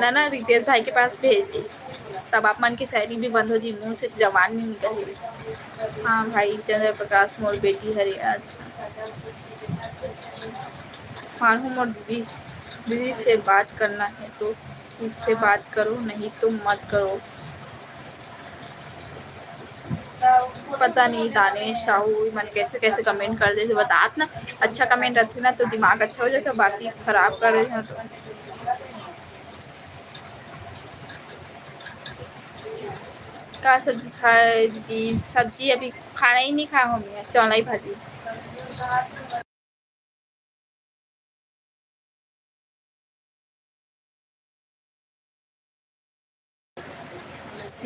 ल ना रितेश भाई के पास भेज दे, तब आप मन के शायरी भी बंद हो जी, मुंह से जबान नहीं निकल रही। हाँ भाई, चंद्र प्रकाश मोर बेटी हरे। अच्छा, मानहूँ मोर दीदी, दीदी से बात करना है तो इससे बात करो, नहीं तो मत करो। पता नहीं दानेश साहू मन कैसे कैसे कमेंट कर देथे, बतात ना। अच्छा कमेंट रथे ना तो दिमाग अच्छा हो जाथे, बाकी खराब कर देथे ना तो। का सब्जी खाए दीदी? सब्जी अभी खाना ही नहीं खाए हूँ मैं, चौलाई भाजी।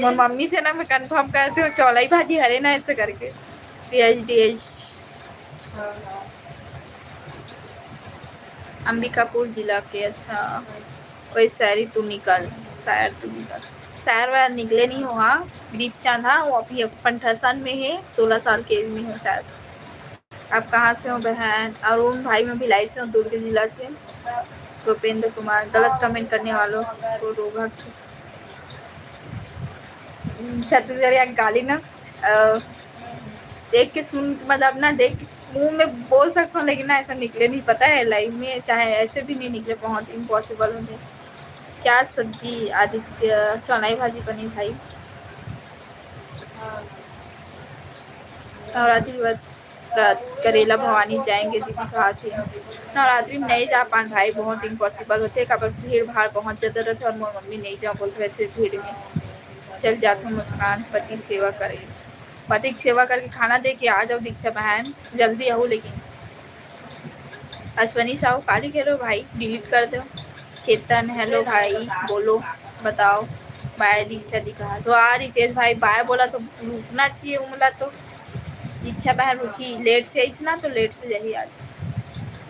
मोर मम्मी से ना मैं कन्फर्म करती हूँ, चौलाई भाजी हरे ना, ऐसे करके। पीएचडीएच। अंबिकापुर जिला के। अच्छा, कोई शायरी तू निकल, शायर तू निकल। शायर वायर निकले नहीं हो। हाँ, दीपचंद, हाँ, वो अभी अपन ठसन में है, सोलह साल के एज में हो शायद। आप कहाँ से हो बहन? अरुण भाई, मैं भिलाई से हूँ, दुर्ग जिला से। भूपेंद्र कुमार, गलत कमेंट करने वालों को रोगा। छत्तीसगढ़िया गाली ना, अ, देख के सुन, मतलब ना, देख, मुंह में बोल सकता हूँ, लेकिन ना, ऐसा निकले नहीं, पता है, लाइव में चाहे ऐसे भी नहीं निकले, बहुत इम्पॉसिबल होते। क्या सब्जी? आदित्य, चौलाई भाजी बनी भाई। नवरात्रि व्रत, व्रत, करेला भवानी जाएंगे दीदी कहा थी। नवरात्रि में नहीं जा पान भाई, बहुत इम्पॉसिबल होते, काबर भीड़ भाड़ बहुत ज्यादा रहते और मोर मम्मी नहीं जा बोलते, वैसे भीड़ में चल जाते। मुस्कान, पति सेवा करे, पति की सेवा करके खाना दे के आ जाओ दीक्षा बहन, जल्दी आओ। लेकिन अश्विनी साहू काली खेलो भाई, डिलीट कर दो। चेतन, हेलो भाई, बोलो, बताओ। बाय दीक्षा दी कहा तो आ रितेश भाई, बाय बोला तो रुकना चाहिए उमला तो। दीक्षा बहन रुकी, लेट से आईस ना तो लेट से जाही आज।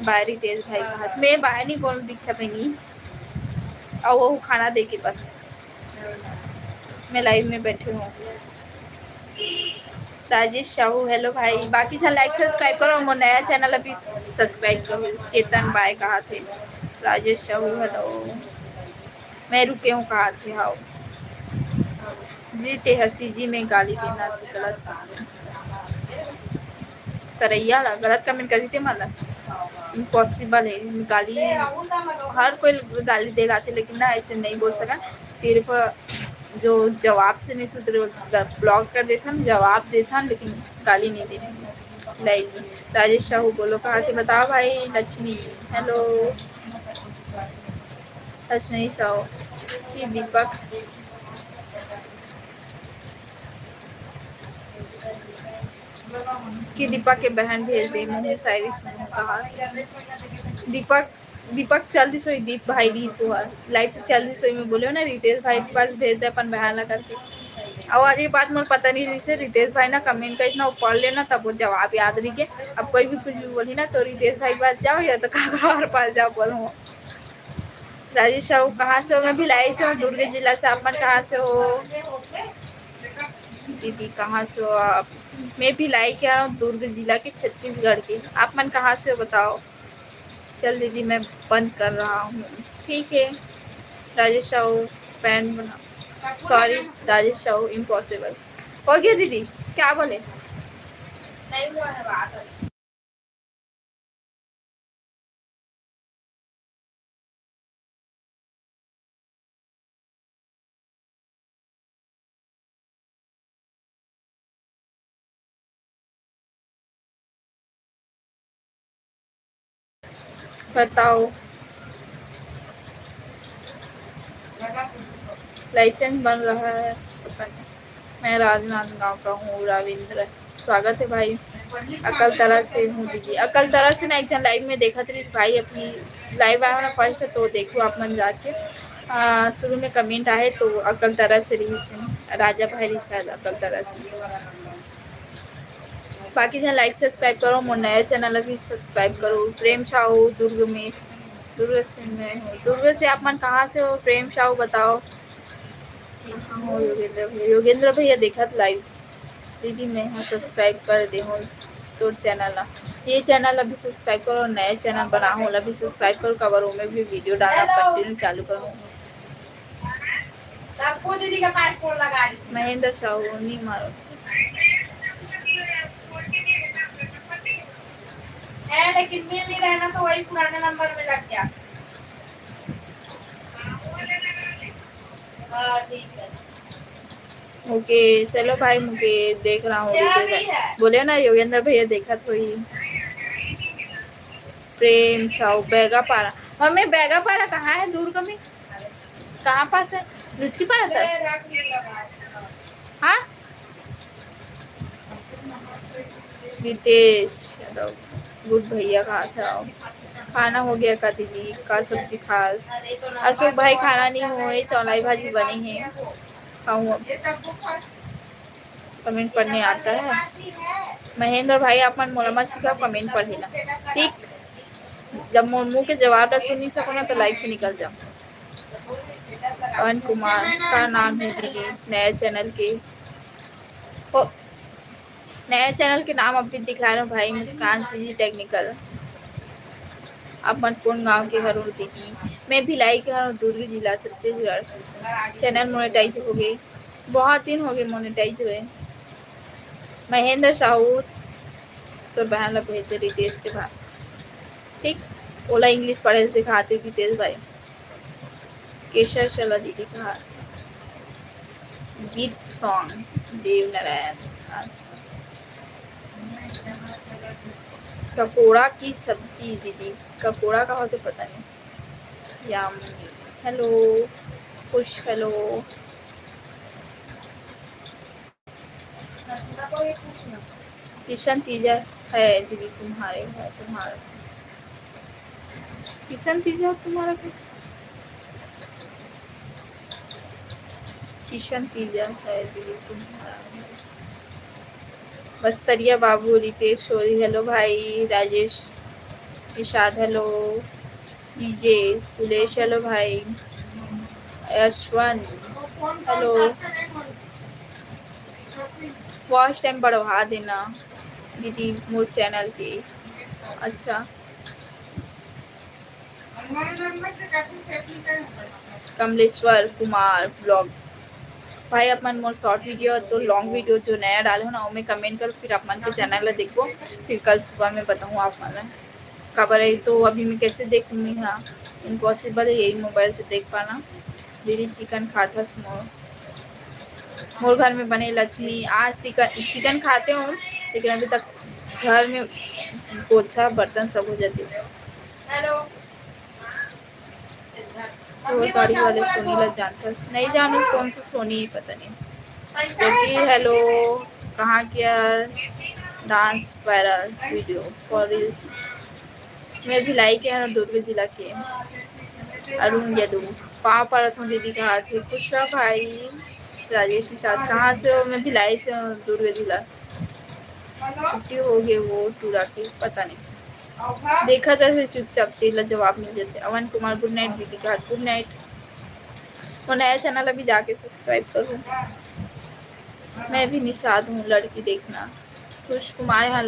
बाय रितेश भाई कहा, मैं बाय नहीं बोलूँ दीक्षा बहनी, और वो खाना दे के बस मैं लाइव में बैठे हूँ। राजेश साहू, हेलो भाई। बाकी झन लाइक सब्सक्राइब करो, मोर नया चैनल अभी सब्सक्राइब करो। चेतन बाय कहा थे। राजेश साहू, हेलो। मैं रुके हूँ कहा थे, हाओ। जी, ते हसी जी में गाली देना गलत। करैया ला गलत कमेंट करी ते मन ला। इम्पॉसिबल है गाली, हर कोई गाली दे लाते, लेकिन ना ऐसे नहीं बोल सका। सिर्फ जो जवाब से नहीं सुधरे, वो सीधा ब्लॉक कर देथन, जवाब देथन, लेकिन गाली नहीं देथन। लाइक राजेश साहू बोलो, कहा के बताओ भाई। लक्ष्मी, हेलो। लक्ष्मी साहू की दीपक, कि दीपक के बहन भेज दे, मुँह शायरी सुनो कहा। दीपक, दीपक चल दिस होई, दीप भाई रिहिस होहा, लाइव से चल दिस होई, मैं बोले हो ना, रितेश भाई के पास भेज दे अपन बहन ला करके। और ये बात मोर पता नहीं रहिस हे, रितेश भाई ना कमेंट करिस ना, वो पढ़ लेना, तब वो जवाब याद रही के। अब कोई भी कुछ भी बोली ना, तो रितेश भाई के पास जाओ या तो काकरो और पास जाओ, बोलो। राजेश साहू, कहाँ से हो? मैं भिलाई से हूँ, दुर्ग जिला से। आप मन कहाँ से हो? दीदी, कहाँ से हो आप? मैं भिलाई के हूँ, दुर्ग जिला के, छत्तीसगढ़ के। आप मन कहाँ से हो, बताओ? चल दीदी, मैं बंद कर रहा हूँ। ठीक है, राजेश साहू, फैन बना। Sorry, Rajesh Sahu, impossible. हो गया दीदी, क्या बोले? नहीं हुआ है बात अभी। बताओ, लाइसेंस बन रहा है, पता नहीं। मैं राजनांदगांव का हूँ, रविंद्र। स्वागत है भाई। अकलतरा से हूँ दीदी। अकलतरा से ना एक झन लाइव में देखत रहिस भाई, अपनी लाइव आया ना फर्स्ट, तो देखो आप मन जाके। आ, शुरू में कमेंट आए तो अकलतरा से रहिस, राजा भाई रहिस शायद अकलतरा से। बाकी झन लाइक सब्सक्राइब करो, मोर नया चैनल अभी सब्सक्राइब करो। प्रेम साहू दुर्ग में, दुर्ग से मैं हूँ। दुर्ग से आप मन कहाँ से हो? प्रेम साहू बताओ। कहाँ हो योगेंद्र भैया? योगेंद्र भैया देखत लाइव। दीदी, मैं ह सब्सक्राइब कर दे हूँ तोर चैनल ला। ये चैनल अभी सब्सक्राइब करो, नया चैनल बना हूँ, अभी सब्सक्राइब करो, काबर ओमे भी वीडियो डालना कंटिन्यू चालू करूँ। तब को दीदी के पास फोन लगा दी। महेंद्र साहू, नहीं मारो। है, लेकिन मिल नहीं रहा ना, तो वही पुराने नंबर में लग गया। हाँ, ठीक है। मुकेश, hello भाई मुकेश, देख रहा हूँ। बोले ना योगेंद्र भैया देखत होही। प्रेम साहू, बैगापारा। मम्मी, बैगापारा कहाँ है? दुर्ग में कहाँ पास है? लुचकी पारा तरफ? हाँ, रितेश यादव, गुड भैया, कहाँ था? खाना हो गया का दीदी? का सब्जी खास? अशोक भाई, खाना नहीं होए, चौलाई भाजी बनी है, खाऊं अब। कमेंट पढ़ने आता है। महेंद्र भाई, आप मन मोला मत सिखाओ कमेंट पढ़े ला, ठीक? जब मोर मुंह के जवाब ला सुन नहीं सको ना, तो लाइव से निकल जाओ। पवन कुमार का नाम है दीदी नया चैनल के? ओ, नया चैनल के नाम अभी दिखला रहे हो भाई, मुस्कान सीजी टेक्निकल। आप मन कौन गांव के हरो दीदी? मैं भिलाई के हरो, दुर्ग जिला, छत्तीसगढ़। चैनल मोनेटाइज हो गई, बहुत दिन हो गए मोनेटाइज हुए। महेंद्र साहू, तोर बहन ला भेज दे रितेश के पास, ठीक? ओला इंग्लिश पढ़े सिखाते रितेश भाई। केशर चला दीदी कहा गीत सॉन्ग देव नारायण। अच्छा, ककोड़ा की सब्जी दीदी, ककोड़ा का होते पता नहीं। यामिनी, हेलो। खुश, हेलो। किशन तीजा है दीदी तुम्हारे, है तुम्हारा। किशन तीजा तुम्हारा क्या? किशन तीजा है दीदी तुम्हारा। बस्तरिया बाबू, रितेश सोरी, हेलो भाई। Rajesh Nishad, hello. DJ Kulesh, hello भाई। यशवंत, हेलो। वॉच टाइम बढ़वा देना दीदी मोर चैनल के। अच्छा, कमलेश्वर कुमार ब्लॉग्स। भाई, अपन मोर शॉर्ट वीडियो तो लॉन्ग वीडियो जो नया डाले हो ना, ओमे कमेंट करो, फिर आप मन के चैनल ला देखबो, फिर कल सुबह में बताऊँ आप मन ला। काबर है तो अभी मैं कैसे देखूँ मैं? हाँ, इम्पॉसिबल है यही मोबाइल से देख पाना। दीदी, चिकन खाथस मोर, मोर घर में बने लक्ष्मी। आज चिकन, चिकन खाते हो, लेकिन अभी तक घर में पोछा बर्तन सब हो जाते। हेलो। वो गाड़ी वाले सोनी ला जानता नहीं, जानू कौन सा सोनी, पता नहीं। सभी हेलो, कहाँ किया dance viral video for reels? मैं भिलाई के हूँ, दुर्ग जिला के। अरुण यदु, पाँव पड़त हूँ दीदी, कहा थे खुश रह भाई। राजेश निषाद, कहाँ से हो? मैं भिलाई से हूँ, दुर्ग जिला। छुट्टी हो गई वो टूरा के, पता नहीं। देखा था ऐसे चुपचाप, तेला जवाब मिल जाते। अवन कुमार, गुड नाइट दीदी, कहा गुड नाइट। वो नया चैनल अभी जाके सब्सक्राइब करूँ। मैं भी निषाद हूँ, लड़की देखना। खुश कुमार यहाँ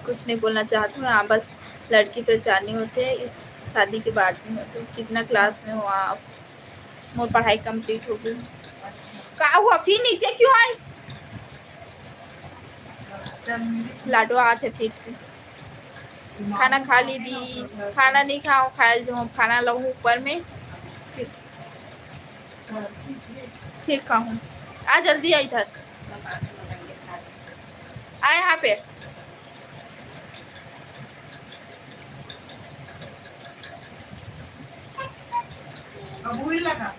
कुछ नहीं बोलना चाहती हूँ, हाँ, बस लड़की पहचाननी होते हैं, शादी के बाद में होते हैं। कितना क्लास में हो आप? मोर पढ़ाई कंप्लीट हो गई। का हुआ, फिर नीचे क्यों आई? लाडो आत है फिर से। खाना खा ली दी, खाना नहीं खाओ, खाए जो हम खाना लाऊं ऊपर में, फिर, फिर खाऊं। आ जल्दी आ इधर, आ यहाँ पे। अब वही लगा।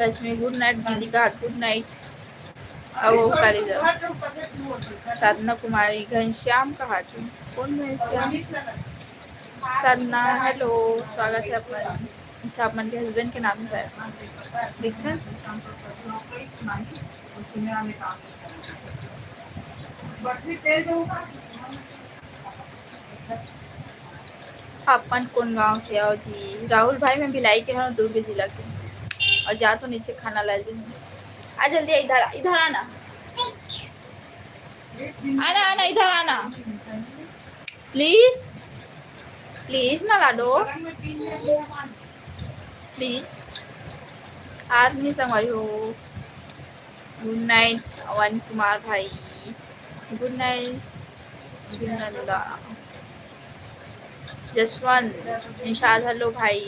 रश्मि, गुड नाइट दीदी, कहा गुड नाइट। अब वो करी जा। साधना कुमारी, घनश्याम कहा तू? कौन घनश्याम? साधना, हेलो, स्वागत है अपन। अच्छा, अपन के हस्बैंड के नाम है, देखते हैं। अपन कौन गांव के आओ जी? राहुल भाई, मैं भिलाई के हूँ, दुर्ग जिला के। और जा तो नीचे खाना ला ले। आ जल्दी, इधर, इधर आना। आना, आना, इधर आना। प्लीज, प्लीज ना लाडो। प्लीज। आदमी संग हो। गुड नाइट अवन कुमार भाई। गुड नाइट विनंदा। जसवंत निषाद, हेलो भाई।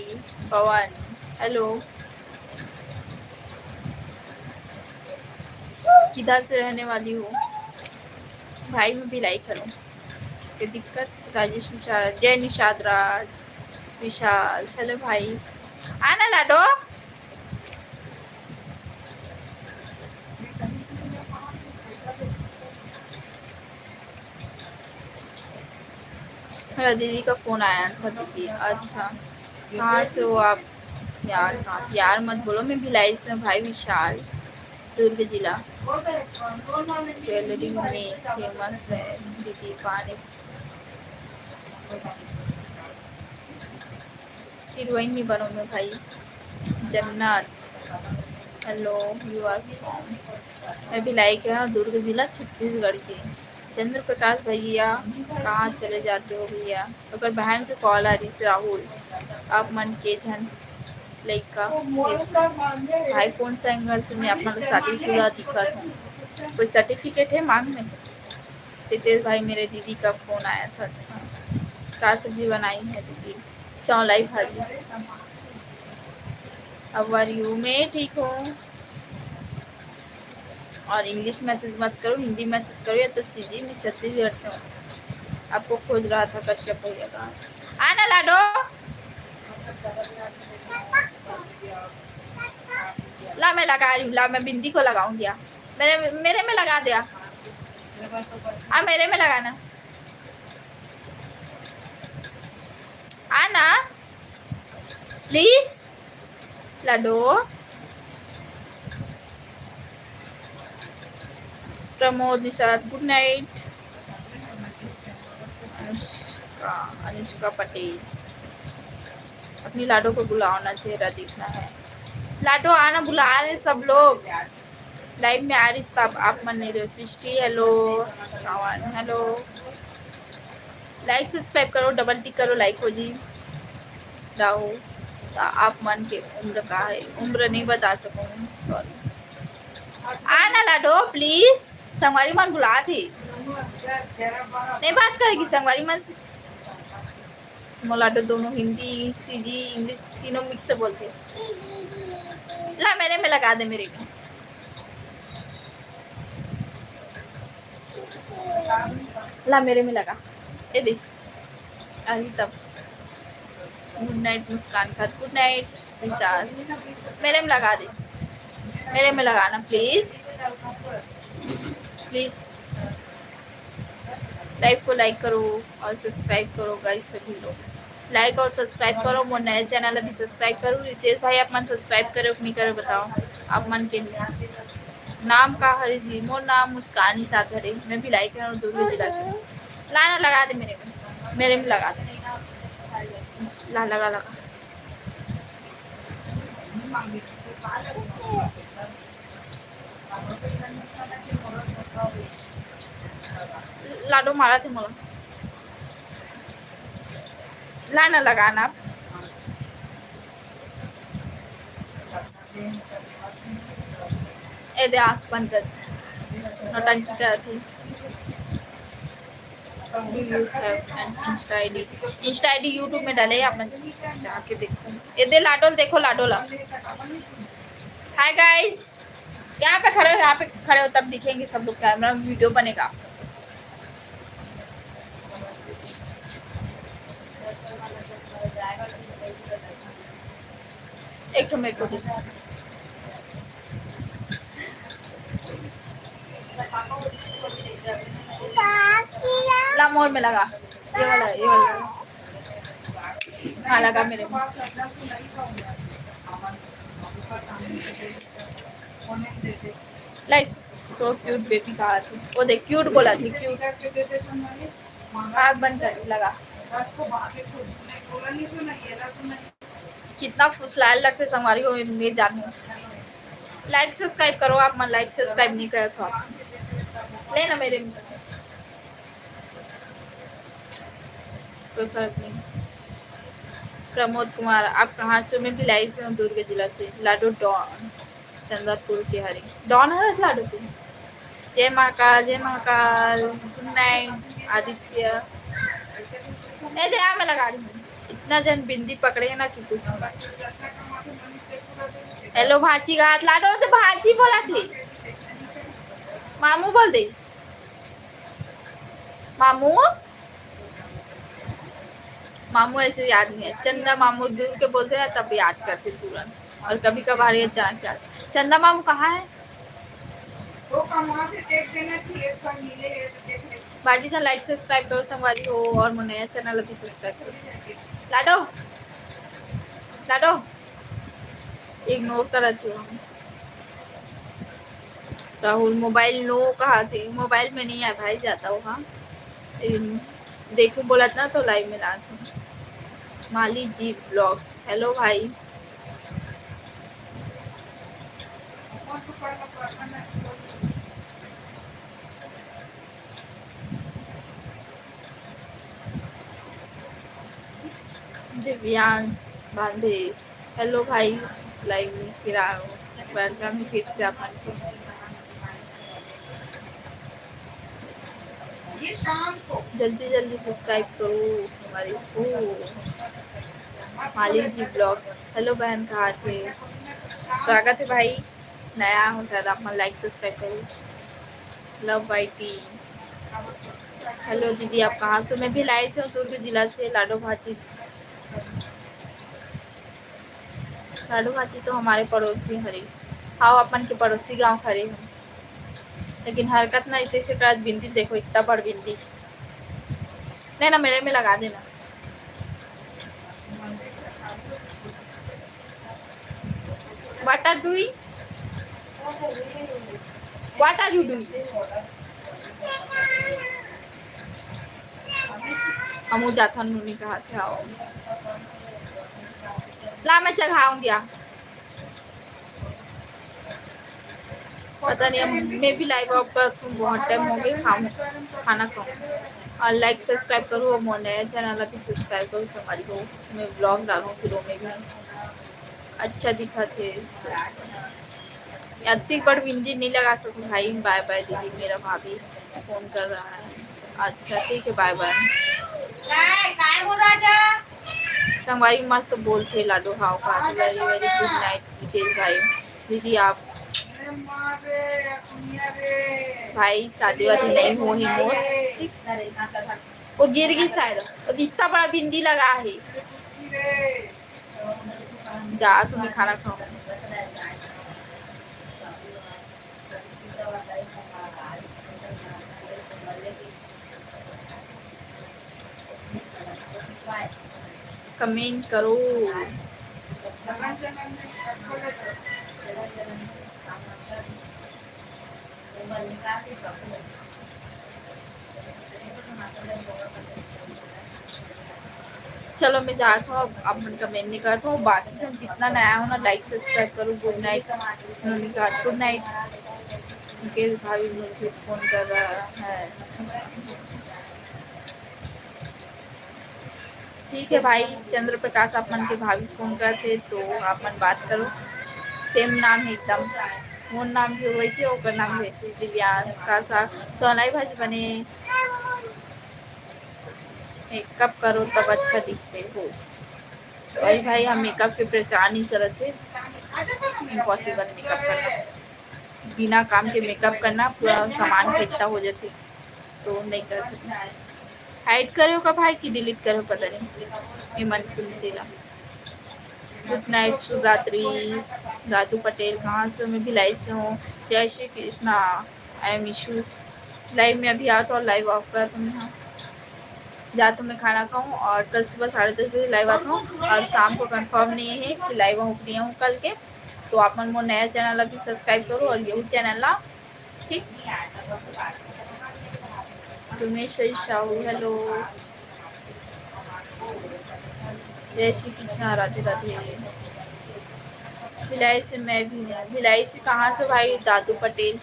पवन, हेलो। किधर से रहने वाली हो भाई? मैं भिलाई खड़ो। ये दिक्कत राजेश निषाद, जय निषाद राज, विशाल, हेलो भाई, आना लाडो। मेरा दीदी का फोन आया था। दीदी, अच्छा, कहाँ से हो आप? यार, कहाँ से? यार मत बोलो, मैं भिलाई से हूँ भाई विशाल, दुर्ग जिला। ज्वेलरी में फेमस है दीदी, पानी। हीरोइन नहीं बनो मैं भाई। जन्नत, hello, you are from? मैं भिलाई के हूँ, दुर्ग जिला, छत्तीसगढ़ के। चंद्र प्रकाश भैया कहाँ चले जाते हो भैया? ओकर बहन के कॉल आ रही से, राहुल, आप मन के झन लइका हे। भाई, कौन सा एंगल से मैं आप मन शादीशुदा दिखत हूँ? कोई सर्टिफिकेट है मांग में? रितेश भाई, मेरे दीदी का फोन आया था। अच्छा, क्या सब्जी बनाई है दीदी? चौलाई भाजी। How are you? मैं ठीक हूँ। और इंग्लिश मैसेज मत करो, हिंदी मैसेज करो, या तो सीधी, मैं छत्तीसगढ़ से हूँ। आपको खोज रहा था कश्यप भैया का। आना लाडो। ला, मैं लगा रही हूँ, ला, मैं बिंदी को लगाऊंगी। आ, मेरे, मेरे में लगा दे। आ, आ, मेरे में लगाना। आना, please. Lado. Pramod Nishad, good night. Anushka, Anushka Patel, अपनी लाडो को बुलाओ ना, चेहरा देखना है। लाडो आना, बुला रहे सब लोग। लाइव में आ रही तब आप मन नहीं रहे। सृष्टि, हेलो। श्रावण, हेलो। लाइक सब्सक्राइब करो, डबल टिक करो, लाइक हो जी। राहु, आप मन के उम्र का है? उम्र नहीं बता सकूँ, सॉरी। आना लाडो, प्लीज। संगवारी मन बुलात हे। नहीं बात करेगी संगवारी मन से। मोला तो दोनों हिंदी, सीजी, इंग्लिश तीनों मिक्स से बोलते। ला, मेरे में लगा दे, मेरे में। ला, मेरे में लगा। ये देख, अभी तब। गुड नाइट मुस्कान का, गुड नाइट विशाल। मेरे में लगा दे, मेरे में लगाना प्लीज, प्लीज। लाइव को लाइक करो और सब्सक्राइब करो गाइस, सभी लोग लाइक और सब्सक्राइब करो। मोर नया चैनल अभी सब्सक्राइब करो। रितेश भाई, आप मन सब्सक्राइब करे कि नहीं करे बताओ, आप मन के नाम का हरे जी? मोर नाम मुस्कान निषाद हरे, मैं भिलाई के हूँ, दुर्ग जिला के। ला ना, लगा दे मेरे में, मेरे में लगा दे। ला, लगा, लगा। लाडो मारा थे मोला। ला ना लगाना। ए दे, आँख बंद कर। नौटंकी करत हे। Do you have an Insta ID? Insta ID YouTube में डाले, आप मन जाके देखो। ए दे लाडो ल देखो, लाडो ला। Hi guys, यहाँ पे खड़े हो, यहाँ पे खड़े हो, तब दिखेंगे सब लोग, कैमरा में वीडियो बनेगा। एक ठो मेरे को दे। ला, मोर में लगा, ये वाला, ये वाला। हाँ, लगा मेरे में। Like, so cute baby कहा थी। वो देख, क्यूट बोला थी, क्यूट। आँख बंद कर, लगा। कितना फुसलाए लगथे संगवारी हो, मैं जानहूँ। लाइक सब्सक्राइब करो, आप मन लाइक सब्सक्राइब नहीं करे तो। ले ना मेरे में। कोई फर्क नहीं। प्रमोद कुमार, आप कहाँ से हो? मैं भिलाई से हूँ, दुर्ग जिला से। लाडो डॉन, चंद्रपुर के हरे। डॉन हरस लाडो तू? जय महाकाल, जय महाकाल। गुड नाइट आदित्य। ए दे, आ, मैं लगा रही हूँ। इतना जन बिंदी पकड़े है ना कि कुछ। हेलो भांची घात लाडो, तो भांची बोला थी। मामू बोल दे, मामू। मामू ऐसे याद नहीं है, चंदा मामू दूर के बोलते ना, तब याद करते तुरंत। और कभी कभार ये अचानक से याद। चंदा मामू कहाँ है? वो कहाँ से देख देना चाहिए, एक बार मिले गए तो देख लेते। भाई जी, like subscribe करो संगवारी हो, और मोर नया चैनल अभी subscribe करो। लाडो, लाडो, ignore करत हो हम। राहुल, मोबाइल नो कहा थे, मोबाइल में नहीं है भाई, जाता हो। हाँ, लेकिन देखूं बोलत ना तो लाइव में लात हूँ। माली जी ब्लॉग्स, हेलो भाई। दिव्यांश बांधे, हेलो भाई, लाइव में फिर आयो, वेलकम है फिर से अपन को। जल्दी जल्दी subscribe करो हमारी। ओ, माली जी ब्लॉग्स, हेलो बहन, कहाँ थे? स्वागत है भाई, नया हो शायद, आप मन like subscribe करो। लव बाई टी, हेलो दीदी, आप कहाँ से? मैं भिलाई से हूँ, दुर्ग जिला से। लाडो भाजी, लाडो भाजी तो हमारे पड़ोसी हरे। हाँ, अपन के पड़ोसी गांव हरे हम, लेकिन हरकत ना ऐसे ऐसे करत, बिंदी देखो, इतना बड़ बिंदी। नहीं ना, मेरे में लगा देना। What are doing? What are you doing? हमू जाथन नूनी कहा थे, आओ। ला, मैं चघाऊं दिया। पता नहीं, अब मैं भी लाइव ऑफ करत हूँ, बहुत टाइम हो गया खाऊं, खाना खाऊं। और like subscribe करो, और मोर नया चैनल अभी subscribe करो, संगवारी हो। मैं ब्लॉग डालूँ फिर वो में भी अच्छा दिखा थे। अतिक बड़ बिंदी नहीं लगा सकूँ भाई। बाय बाय दीदी, मेरा भाभी फोन कर रहा है। अच्छा ठीक है, बाय बाय। काय, काय बोल राजा? संगवारी मस्त बोलथे लाडो, हाव का। Very very good night Ritesh भाई। दीदी आप भाई शादी वादी नहीं हो ही मोर। वो गिर गई शायद, वो इतना बड़ा बिंदी लगा है। जा तुम्हें खाना खाओ। कमेंट करो। चलो मैं जात हूँ, अब आप मन कमेंट नहीं करत हो। बाकी जन जितना नया हो ना, लाइक सब्सक्राइब करो। गुड नाइट नोनी का, गुड नाइट। उनके भाभी मुझे फोन कर रहा है। ठीक है भाई चंद्र प्रकाश, आप मन के भाभी फोन करते तो आप मन बात करो। सेम नाम है एकदम, मोर नाम भी वैसे, ओकर नाम भी वैसे, दिव्यांश का सा चौलाई भाजी बने। मेकअप करो तब अच्छा दिखते हो। सॉरी भाई, हम मेकअप के प्रचार नहीं चलत है। इम्पॉसिबल मेकअप करना, बिना काम के मेकअप करना, पूरा सामान फेंकता हो जाते, तो नहीं कर सकते। हाइड करे हो का भाई कि डिलीट करे हो, पता नहीं। ये मन कुंती ला। गुड नाइट, शुभ रात्रि। दादू पटेल, कहाँ से हो? मैं भिलाई से हूँ। जय Shri Krishna. I am issue. Live में अभी आता हूँ, लाइव ऑफ कर तुम यहाँ। जा तो मैं खाना खाऊँ और कल सुबह साढ़े दस बजे लाइव आता हूँ। और शाम को कंफर्म नहीं है कि लाइव हूँ कि नहीं हूँ कल के। तो आप मन मोर नया चैनल अभी सब्सक्राइब करो और यहू चैनल ला, ठीक। डोमेश्वरी साहू, हेलो। जय श्री कृष्णा, राधे राधे। भिलाई से मैं भी हूँ। भिलाई से कहाँ से भाई? दादू पटेल।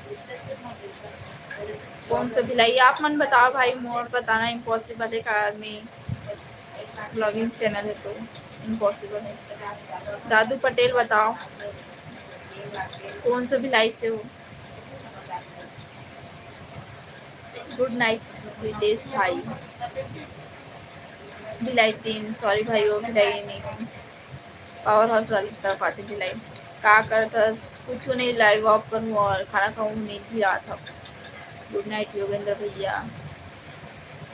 कौन सा भिलाई? आप मन बताओ भाई, मोर बताना इम्पॉसिबल है, कार में ब्लॉगिंग चैनल है तो इम्पॉसिबल है। दादू पटेल बताओ, कौन सा भिलाई से हो? गुड नाइट रितेश भाई। भिलाई तीन, सॉरी भाई, वो भिलाई नहीं हूँ, पावर हाउस वाली तरफ आती भिलाई। का करत हस? कुछ नहीं, लाइव ऑफ करूँ और खाना खाऊँ, नींद भी आता। Good night योगेंद्र भैया।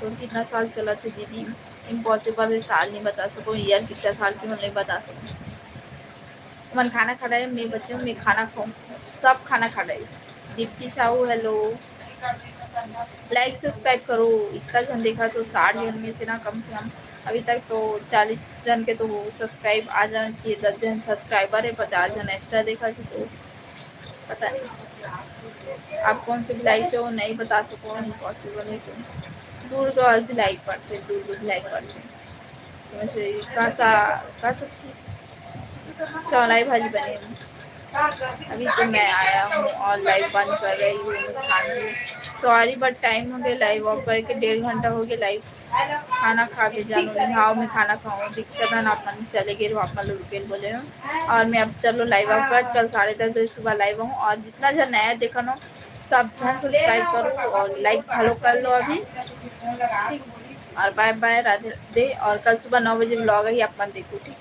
तो कितना साल चलत हे दीदी? Impossible हे, साल नहीं बता सको, year कितना साल की हम नहीं बता सको। मन खाना खा रहा है, मैं बच्चे में खाना खाऊँ, सब खाना खा रहा है। Deepti Sahu hello, like subscribe करो। इतना जन देखा तो साठ जन में से ना कम से कम अभी तक तो चालीस जन के तो subscribe आ जाना चाहिए। दस जन subscriber है, पचास जन extra देखा थे तो पता नहीं आप कौन से भिलाई से हो, नहीं बता सको, impossible है। तो दुर्ग और भिलाई पड़ते, दुर्ग भिलाई पड़ते। वैसे कहाँ सा, कहाँ सा चौलाई भाजी बने हैं। अभी तो मैं आया हूँ और live बंद कर रही हूँ मुस्कान जी। Sorry but time हो गया live off करके, डेढ़ घंटा हो गया live। खाना खा के जानो नहीं, हाँ मैं खाना खाऊँ। दीक्षा बहन आप मन चले गए, आप मन रुके बोले हो। और मैं अब चलो live off कर, कल साढ़े दस बजे सुबह live आऊँ। और जितना जन नया देखा ना, सब जन subscribe करो और like घलो कर लो अभी, ठीक। और bye bye, राधे राधे। और कल सुबह नौ बजे vlog है, आप मन देखो, ठीक।